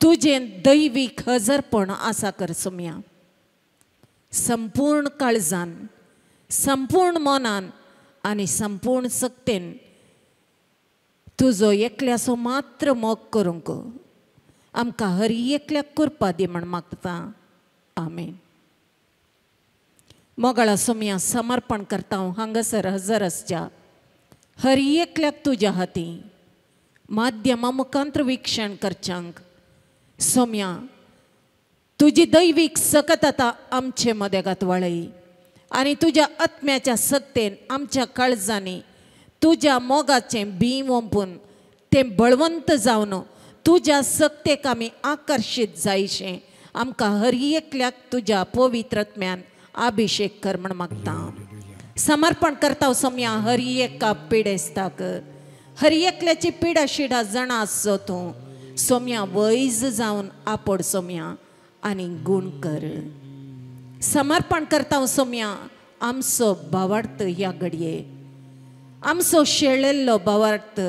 तुजें दैवीक हजरपण आसा कर सोम्या. संपूर्ण काळजान, संपूर्ण मनान आनी संपूर्ण सक्तेन तुजो एकल्याचो मात्र मोग करूंक आमकां हरी एकल्याक कृपा दी म्हण मागता. आमेन. मोगाळा सोम्या, समर्पण करता हांव हांगासर हजर आसच्या हरी एकल्याक तुज्या हाती माध्यमा मुखांत्र विक्षण करच्यांक सोम्या तुजी दैवीक सकत आतां आमचे मदेगात वाळय आनी तुज्या आत्म्याच्या सक्तेन आमच्या काळजांनी तुज्या मोगाचें बीं ओंपून तें बळवंत जावन तुज्या सक्तेक आमी आकर्शीत जायशें आमकां हर एकल्याक तुज्या पवित्र आत्म्यान अभिषेक कर म्हण मागता. समर्पण करता सोम्या हर एका पिडेस्ताक, हर एकल्याची पिडा शिडा जाणा आसचो तूं सोम्या, वैज जावन आपोड सोम्या आनी गूण कर. समर्पण करता सोम्या आमचो भावार्थ ह्या घडये, आमचो शेळेल्लो भावार्थ,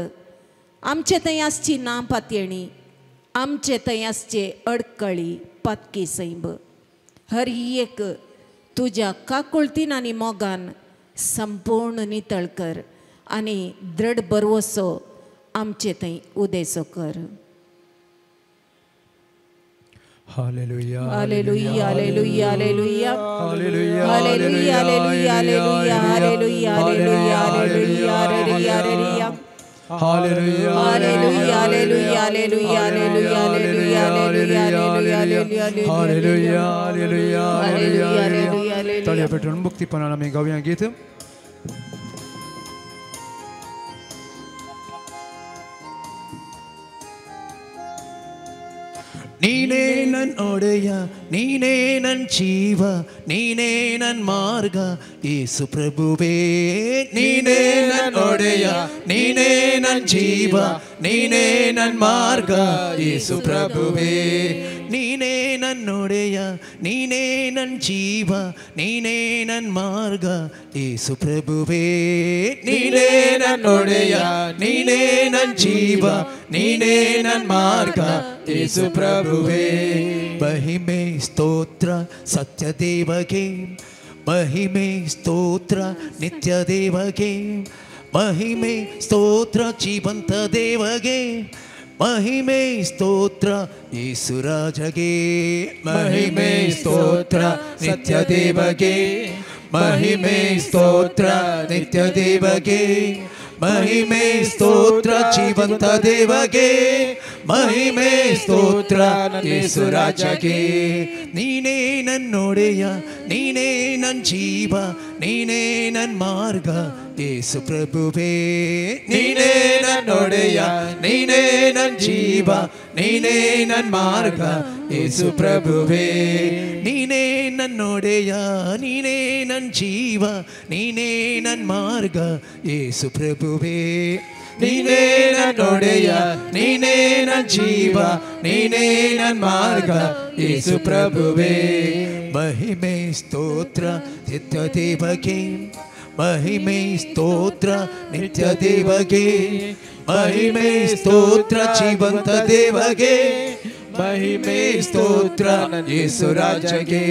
आमचे थंय आसची ना पातयेणी, आमचे थंय आसचे अडकळी पातकी सैंब हर एक तुज्या काकुळतीन आनी मोगान संपूर्ण नितळ कर आनी दृढ बरवसो आमचे थंय उदेसो कर. Hallelujah, hallelujah, hallelujah, hallelujah, hallelujah, hallelujah, hallelujah, hallelujah, hallelujah, hallelujah, hallelujah, hallelujah, hallelujah, hallelujah, hallelujah, hallelujah, hallelujah, hallelujah, hallelujah. ताळयो पेटोवन मुक्तीपणान आमी गावया गीत. ನೀನೇ ನನ್ನ ಒಡೆಯ, ನೀನೇ ನನ್ನ ಜೀವ, ನೀನೇ ನನ್ನ ಮಾರ್ಗ ಯೇಸು ಪ್ರಭುವೇ. ನೀನೇ ನನ್ನ ಒಡೆಯ, ನೀನೇ ನನ್ನ ಜೀವ, ನೀನೇ ನನ್ನ ಮಾರ್ಗ ಯೇಸು ಪ್ರಭುವೇ. ನೀನೇ ನನ್ನೊಡೆಯ, ನೀನೇ ನನ್ನ ಜೀವ, ನೀನೇ ನನ್ನ ಮಾರ್ಗ ಯೇಸು ಪ್ರಭುವೇ. ನೀನೇ ನನ್ನೊಡೆಯ, ನೀನೇ ನನ್ನ ಜೀವ, ನೀನೇ ನನ್ನ ಮಾರ್ಗ ಯೇಸು ಪ್ರಭುವೇ. ಮಹಿಮೆ ಸ್ತೋತ್ರ ಸತ್ಯದೇವಗೆ, ಮಹಿಮೆ ಸ್ತೋತ್ರ ನಿತ್ಯ ದೇವಗೆ, ಮಹಿಮೆ ಸ್ತೋತ್ರ ಜೀವಂತ ದೇವಗೆ, ಮಹಿಮೆ ಸ್ತೋತ್ರ ಯೇಸುರಾಜಗೆ, ಮಹಿಮೆ ಸ್ತೋತ್ರ ನಿತ್ಯ ದೇವಗೆ, ಮಹಿಮೆ ಸ್ತೋತ್ರ ನಿತ್ಯ ದೇವಗೆ, ಮಹಿಮೆ ಸ್ತೋತ್ರ ಜೀವಂತ ದೇವಗೆ, ಮಹಿಮೆ ಸ್ತೋತ್ರ ಯೇಸುರಾಜಗೆ. ನೀನೇ ನನ್ನೊಡೆಯ, ನೀನೇ ನನ್ನ ಜೀವ, ನೀನೇ ನನ್ನ ಮಾರ್ಗ ಯೇಸು ಪ್ರಭುವೇ. ನೀನೇ ನನ್ನೊಡೆಯ, ನೀನೇ ನನ್ನ ಜೀವ, ನೀನೇ ನನ್ನ ಮಾರ್ಗ ಯೇಸು ಪ್ರಭುವೇ. ನೀನೇ ನನ್ನೊಡೆಯ, ನೀನೇ ನನ್ನ ಜೀವ, ನೀನೇ ನನ್ನ ಮಾರ್ಗ ಯೇಸು ಪ್ರಭುವೇ. ನೀನೇ ನನ್ನೊಡೆಯ, ನೀನೇ ನನ್ನ ಜೀವ, ನೀನೇ ನನ್ನ ಮಾರ್ಗ ಯೇಸು ಪ್ರಭುವೇ. ಮಹಿಮೆ ಸ್ತೋತ್ರ ನಿತ್ಯ ದೇವಗೆ, ಮಹಿಮೆ ಸ್ತೋತ್ರ ನಿತ್ಯ ದೇವಗೆ, ಮಹಿಮೆ ಸ್ತೋತ್ರ ಜೀವಂತ ದೇವಗೆ, ಮಹಿಮೆ ಸ್ತೋತ್ರ ಯೇಸುರಾಜಗೆ.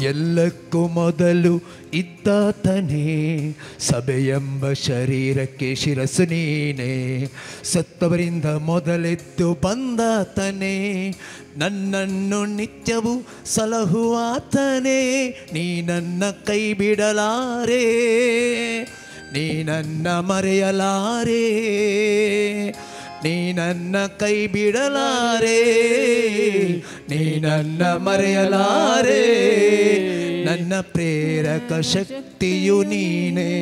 ಎಲ್ಲಕ್ಕೂ ಮೊದಲು ಇದ್ದಾತನೇ, ಸಭೆಯೆಂಬ ಶರೀರಕ್ಕೆ ಶಿರಸ್ಸು ನೀನೇ, ಸತ್ತವರಿಂದ ಮೊದಲೆದ್ದು ಬಂದಾತನೇ, ನನ್ನನ್ನು ನಿತ್ಯವೂ ಸಲಹುವಾತನೇ. ನೀ ನನ್ನ ಕೈ ಬಿಡಲಾರೆ, ನೀ ನನ್ನ ಮರೆಯಲಾರೆ, ನೀ ನನ್ನ ಕೈ ಬಿಡಲಾರೆ, ನೀ ನನ್ನ ಮರೆಯಲಾರೆ. ನನ್ನ ಪ್ರೇರಕ ಶಕ್ತಿಯು ನೀನೇ,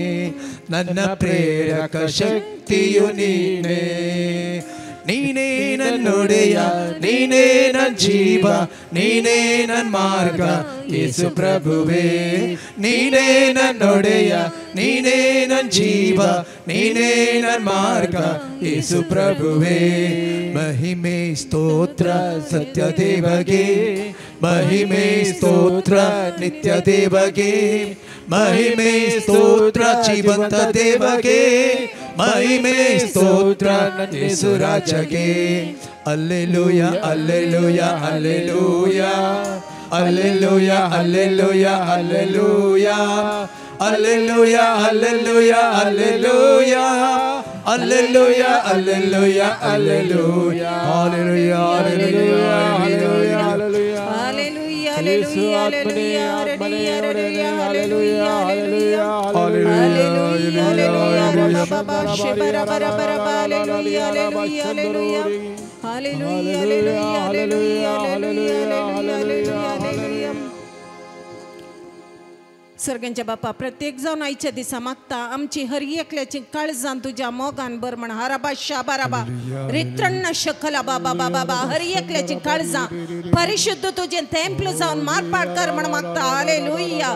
ನನ್ನ ಪ್ರೇರಕ ಶಕ್ತಿಯು ನೀನೇ. ನೀನೇ ನನ್ನೊಡೆಯ, ನೀನೇ ನನ್ನ ಜೀವ, ನೀನೇ ನನ್ನ ಮಾರ್ಗ ಯೇಸು ಪ್ರಭುವೇ. ನೀನೇ ನನ್ನೊಡೆಯ, ನೀನೇ ನನ್ನ ಜೀವ, ನೀನೇ ನನ್ನ ಮಾರ್ಗ ಯೇಸು ಪ್ರಭುವೇ. ಮಹಿಮೆ ಸ್ತೋತ್ರ ಸತ್ಯ ದೇವಗೆ, ಮಹಿಮೆ ಸ್ತೋತ್ರ ನಿತ್ಯ ದೇವಗೆ, ಮಹಿಮೆ ಸ್ತೋತ್ರ ಜೀವಂತ ದೇವಗೆ, ಮಹಿಮೆ ಸ್ತೋತ್ರ ಯೇಸುರಾಜಗೆ. Alleluia, alleluia, alleluia, alleluia, alleluia, alleluia, alleluia, alleluia, alleluia, alleluia, alleluia, alleluia. Hallelujah, hallelujah, hallelujah, hallelujah, hallelujah, hallelujah, hallelujah, hallelujah, Baba ಶಿಬರ ಬರ ಬರ hallelujah, hallelujah, hallelujah, hallelujah, hallelujah, hallelujah, hallelujah. सर्गांच्या बापा, प्रत्येक जावन आयच्या दिसा मागता आमची हर एकल्याची काळजान तुज्या मोगान बर म्हण हराबा शाबाराबा रित्रण शकला बाबा बाबा बा हर एकल्याची काळजां परिशुद्ध तुजें तेंपल जावन मारपाट कर म्हण मागता. हालेलुया.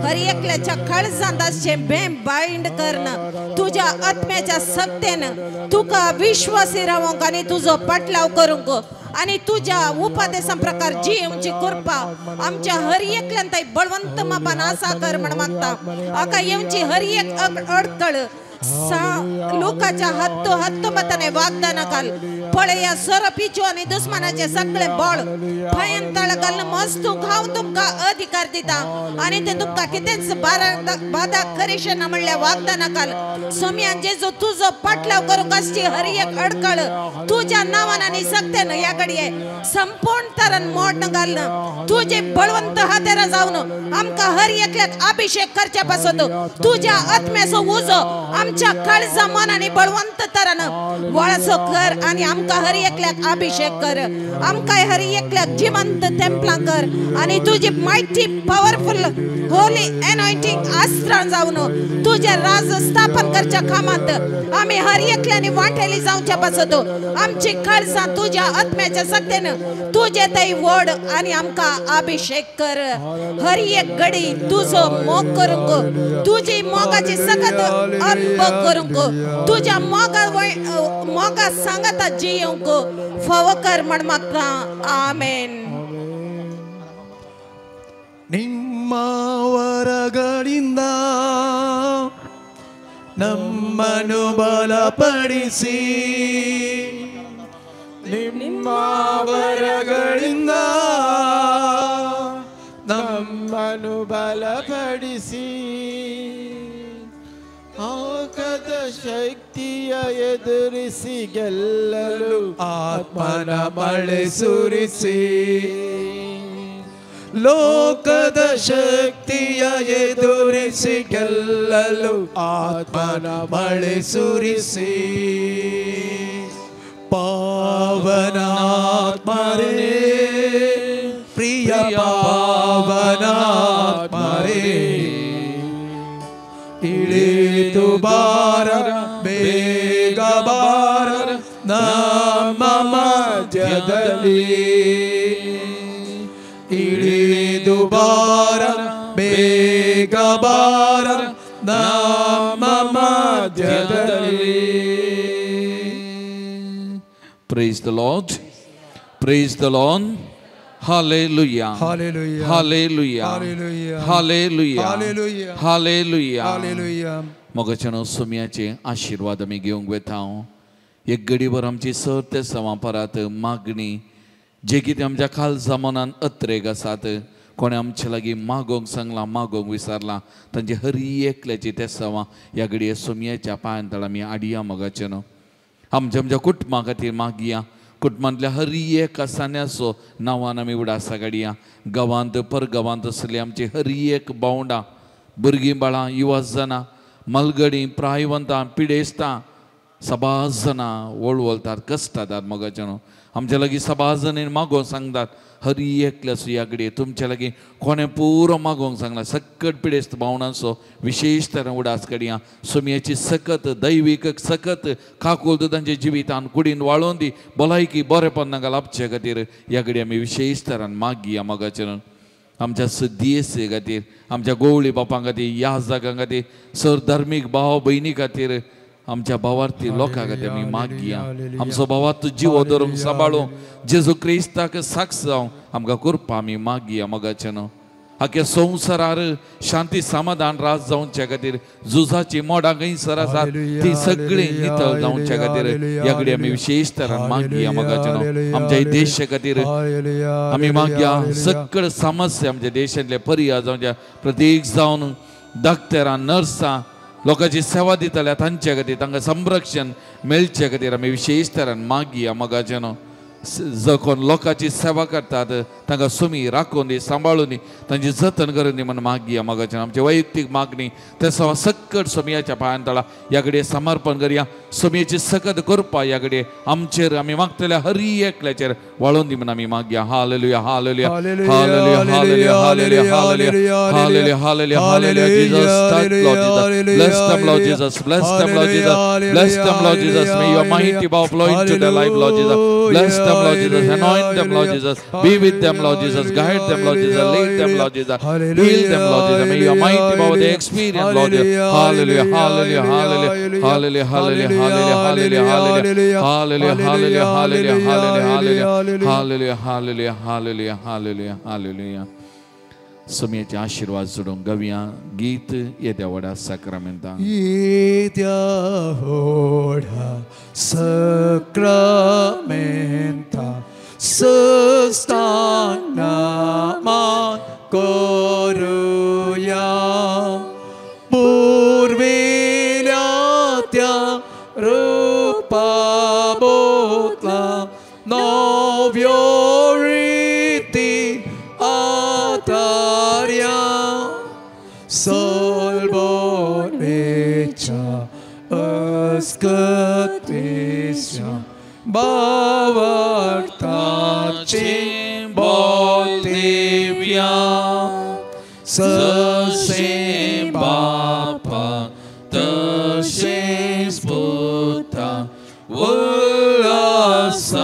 हर एकल्याच्या काळजांत आसचें भेम बायंड करन तुज्या आत्म्याच्या सत्तेन तुका विश्वासी रावंक आनी तुजो पाटलाव करूंक आणि तुझ्या उपदेशा प्रकार जीवची कृपा आमच्या हर एकल्यान ताई बळवंत मापान आसा कर म्हण मागता. आका येवची हर एक अडकळ लोकाच्या हत्तो हत्तो मताने वागदाना घाल पळया सोरोपीचो आणि दुस्मनाचे सगळे बळ भयन तळ घालून मस्तू घाव तुमका अधिकार दिता आणि ते तुमका कितेंच बाधा करीशे ना म्हणल्या वागदाना घाल. सोम्यान जेजू तुझो पाटलाव करूंक आसची हर एक अडकळ तुझ्या नावान आनी सक्तेन ह्या घडये संपूर्ण तरान मोड घालून तुझे बळवंत हातेरा जावन आमकां हर एकल्याक अभिषेक करच्या पासत तुझ्या आत्म्याचो उजो आमच्या काळजा मन आणि बळवंत तरान वळसो कर आणि आमकां हर एकल्याक अभिषेक कर. आमकां हर एकल्याक जिवंत तेंपलां कर आणि तुझी मायटी पॉवरफुल होली एनॉइंटिंग अस्त्रां जावन तुझे राज स्थापन करच्या कामांत आमी हर एकल्यानी वांटेली जावच्या पासत आमची काळजां तुझ्या आत्म्याच्या सत्तेन तुझे थंय वड आणि आमकां अभिषेक कर. हर एक घडी तुझो मोग करूंक तुझी मोगाची सगत अनुभव करूंक तुझ्या मोगा मोगा सांगाता जियोंक फावो कर म्हण मागता. आमेन. ನಿಮ್ಮ ವರಗಳಿಂದ ನಮ್ಮನ್ನು ಬಲಪಡಿಸಿ, ನಿಮ್ಮ ವರಗಳಿಂದ ನಮ್ಮನ್ನು ಬಲಪಡಿಸಿ ಆಕದ ಶಕ್ತಿಯ ಎದುರಿಸಿ ಗೆಲ್ಲಲು ಆತ್ಮನ ಮಳೆ ಸುರಿಸಿ ಲೋಕದ ಶಕ್ತಿಯ ಎದುರಿಸಿ ಗೆಲ್ಲಲು ಆತ್ಮನ ಮಳೆ ಸುರಿಸಿ ಪಾವನಾತ್ಮರೇ ಪ್ರಿಯ ಪಾವನಾತ್ಮರೇ ಇಳಿದು ಬಾರ ಬೇಗ ಬಾರ ನಮ್ಮ ಮಧ್ಯದಲ್ಲಿ ಇಳಿದು ಬಾರ ಬೇಗ ಬಾರ ನಮ್ಮ ಮಧ್ಯದಲ್ಲಿ. Praise the Lord. Praise the Lord. Hallelujah. Hallelujah. Hallelujah. Hallelujah. Hallelujah. Hallelujah. Hallelujah. Hallelujah. मोगाच्यानो सोम्याचे आशीर्वाद आमी घेवंक वेता. एक घडीभर आमची सर ते सवा परात मागणी जे कितें आमच्या खालसा मनान अत्रेग आसात, कोणें आमचे लागीं मागोवंक सांगलां, मागोवंक विसरलां, तांचे हरी एकल्याची ते सवा ह्या घडये सोम्याच्या पांयान तळ आमी आडया. मोगाच्यानो आमच्या आमच्या कुटुंबा खातीर मागया. कुटुंबांतल्या हरी एक सान्याचो नांवान आमी उडासा काडया. गांवांत परगांवांत आसली आमची हरी एक भावंडां, भुरगीं बाळां, युवा जाणां, मलगडी, प्रायवंतां, पिडेस्तां, सबाज जाणां वळवळतात, कश्टातात. मोगाच्यानो आमच्या लागीं सबाज जाणीं मागोवंक सांगतात हरी एकल्याचो ह्या घडये तुमच्या लागीं कोणें पुरो मागोवंक सांगला सकट पिडेस्त भावनांचो विशेश तरेन उडास काडया. सोमयाची सकत दैवीक सकत काकुळत तांच्या जिवितान कुडीन वाळोवन दी, भलायकी बरेपण तांकां लाभचे खातीर ह्या घडये आमी विशेश तरान मागया. मोगाच्यानो आमच्या सदियेसे खातीर, आमच्या गोवळी बापां खातीर, ह्या जागां खातीर, सर धार्मीक भाव भयणी खातीर, आमच्या भावार्थी लोकां खातीर आमी मागया. आमचो भावार्थ जिवो धरूंक सांबाळूंक जेजू क्रिस्ताक साक्ष जावंक आमकां कृपा आमी मागया. मोगाच्यानो आख्या संवसारार शांती समाधान राज जावच्या खातीर झुजाची मोडां खंयसर आसात ती सगळीं नितळ जावच्या खातीर ह्या कडेन आमी विशेश तरान मागया. मोगाच्यानो आमच्या देशा खातीर आमी मागया. सगळे समस्या आमच्या देशांतले पर्याय जावच्या प्रत्येक जावन डॉक्टरां, नर्सां, लोकांची सेवा दितल्या तांच्या खातीर तांकां संरक्षण मेळचे खातीर आमी विशेश तरान मागया. मोगाच्यानो जो कोण लोकांची सेवा करतात तांकां सुमी राखून दी, सांबाळून दी, तांची जतन करून दी म्हण मागया. मोगाच्यानो आमची वैयक्तीक मागणी ते सवा सकट सोमयाच्या पांयान तळा ह्या कडेन समर्पण करया. सोमयेची सकत करपा ह्या कडेन आमचेर आमी मागतल्या हरी एकल्याचेर वाळोवन दी म्हण आमी मागया. Hallelujah, hallelujah, hallelujah, hallelujah, hallelujah, hallelujah, hallelujah, hallelujah. Jesus, touch Lord Jesus, bless them Lord Jesus, bless them Lord Jesus, bless them Lord Jesus. May your mighty power flow into their life Lord Jesus. Bless them Lord Jesus, anoint them Lord Jesus, be with them Lord Jesus, guide them Lord Jesus, lead them Lord Jesus, heal them Lord Jesus. May your mighty power they experience Lord Jesus. Hallelujah, hallelujah, hallelujah, hallelujah, hallelujah, hallelujah, hallelujah, hallelujah, hallelujah, hallelujah, hallelujah, hallelujah, hallelujah, hallelujah, hallelujah, hallelujah. सोमयेचे आशीर्वाद जोडून गवया गीत येद्या व्हडा साक्रामेंतान. येद्या व्हडा साक्रामेंता सस्तान मान करुया पुर्विल्या त्या रुपा बोतला नव्यो रिती आतार्या सोलबोनेच्या अस्कतेच्या भावार्थाची बोलदिव्या ससे बापा तशेंच पुता उल्हासाने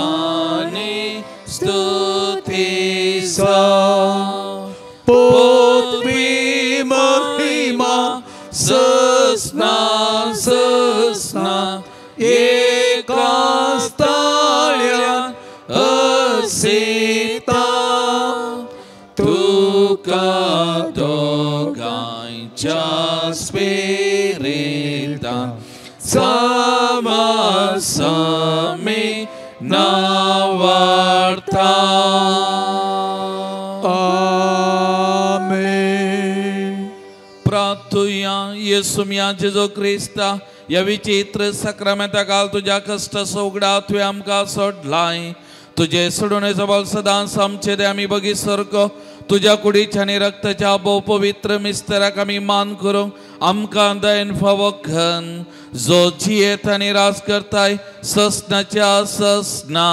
स्तुतीचा पोतवी महिमा ससना ससना एकाच ताळ्यान असिता तुका दोगांयच्या स्पिरितान सामासमी नावार्था. आमेन. येसुम्या जेजू क्रिस्ता ह्या विचित्र साक्रामेंता काल तुज्या कश्टाचो उगडा तुवें आमकां सोडलाय. तुजे सोडोवणेचो बल सदांच आमचे ते आमी बगी सारको तुज्या कुडीच्या आनी रक्ताच्या भोव पवित्र मिस्तराक आमी मान करूंक आमकां दयन फावो घन जो जियेत आनी राज करताय ससनाच्या ससना.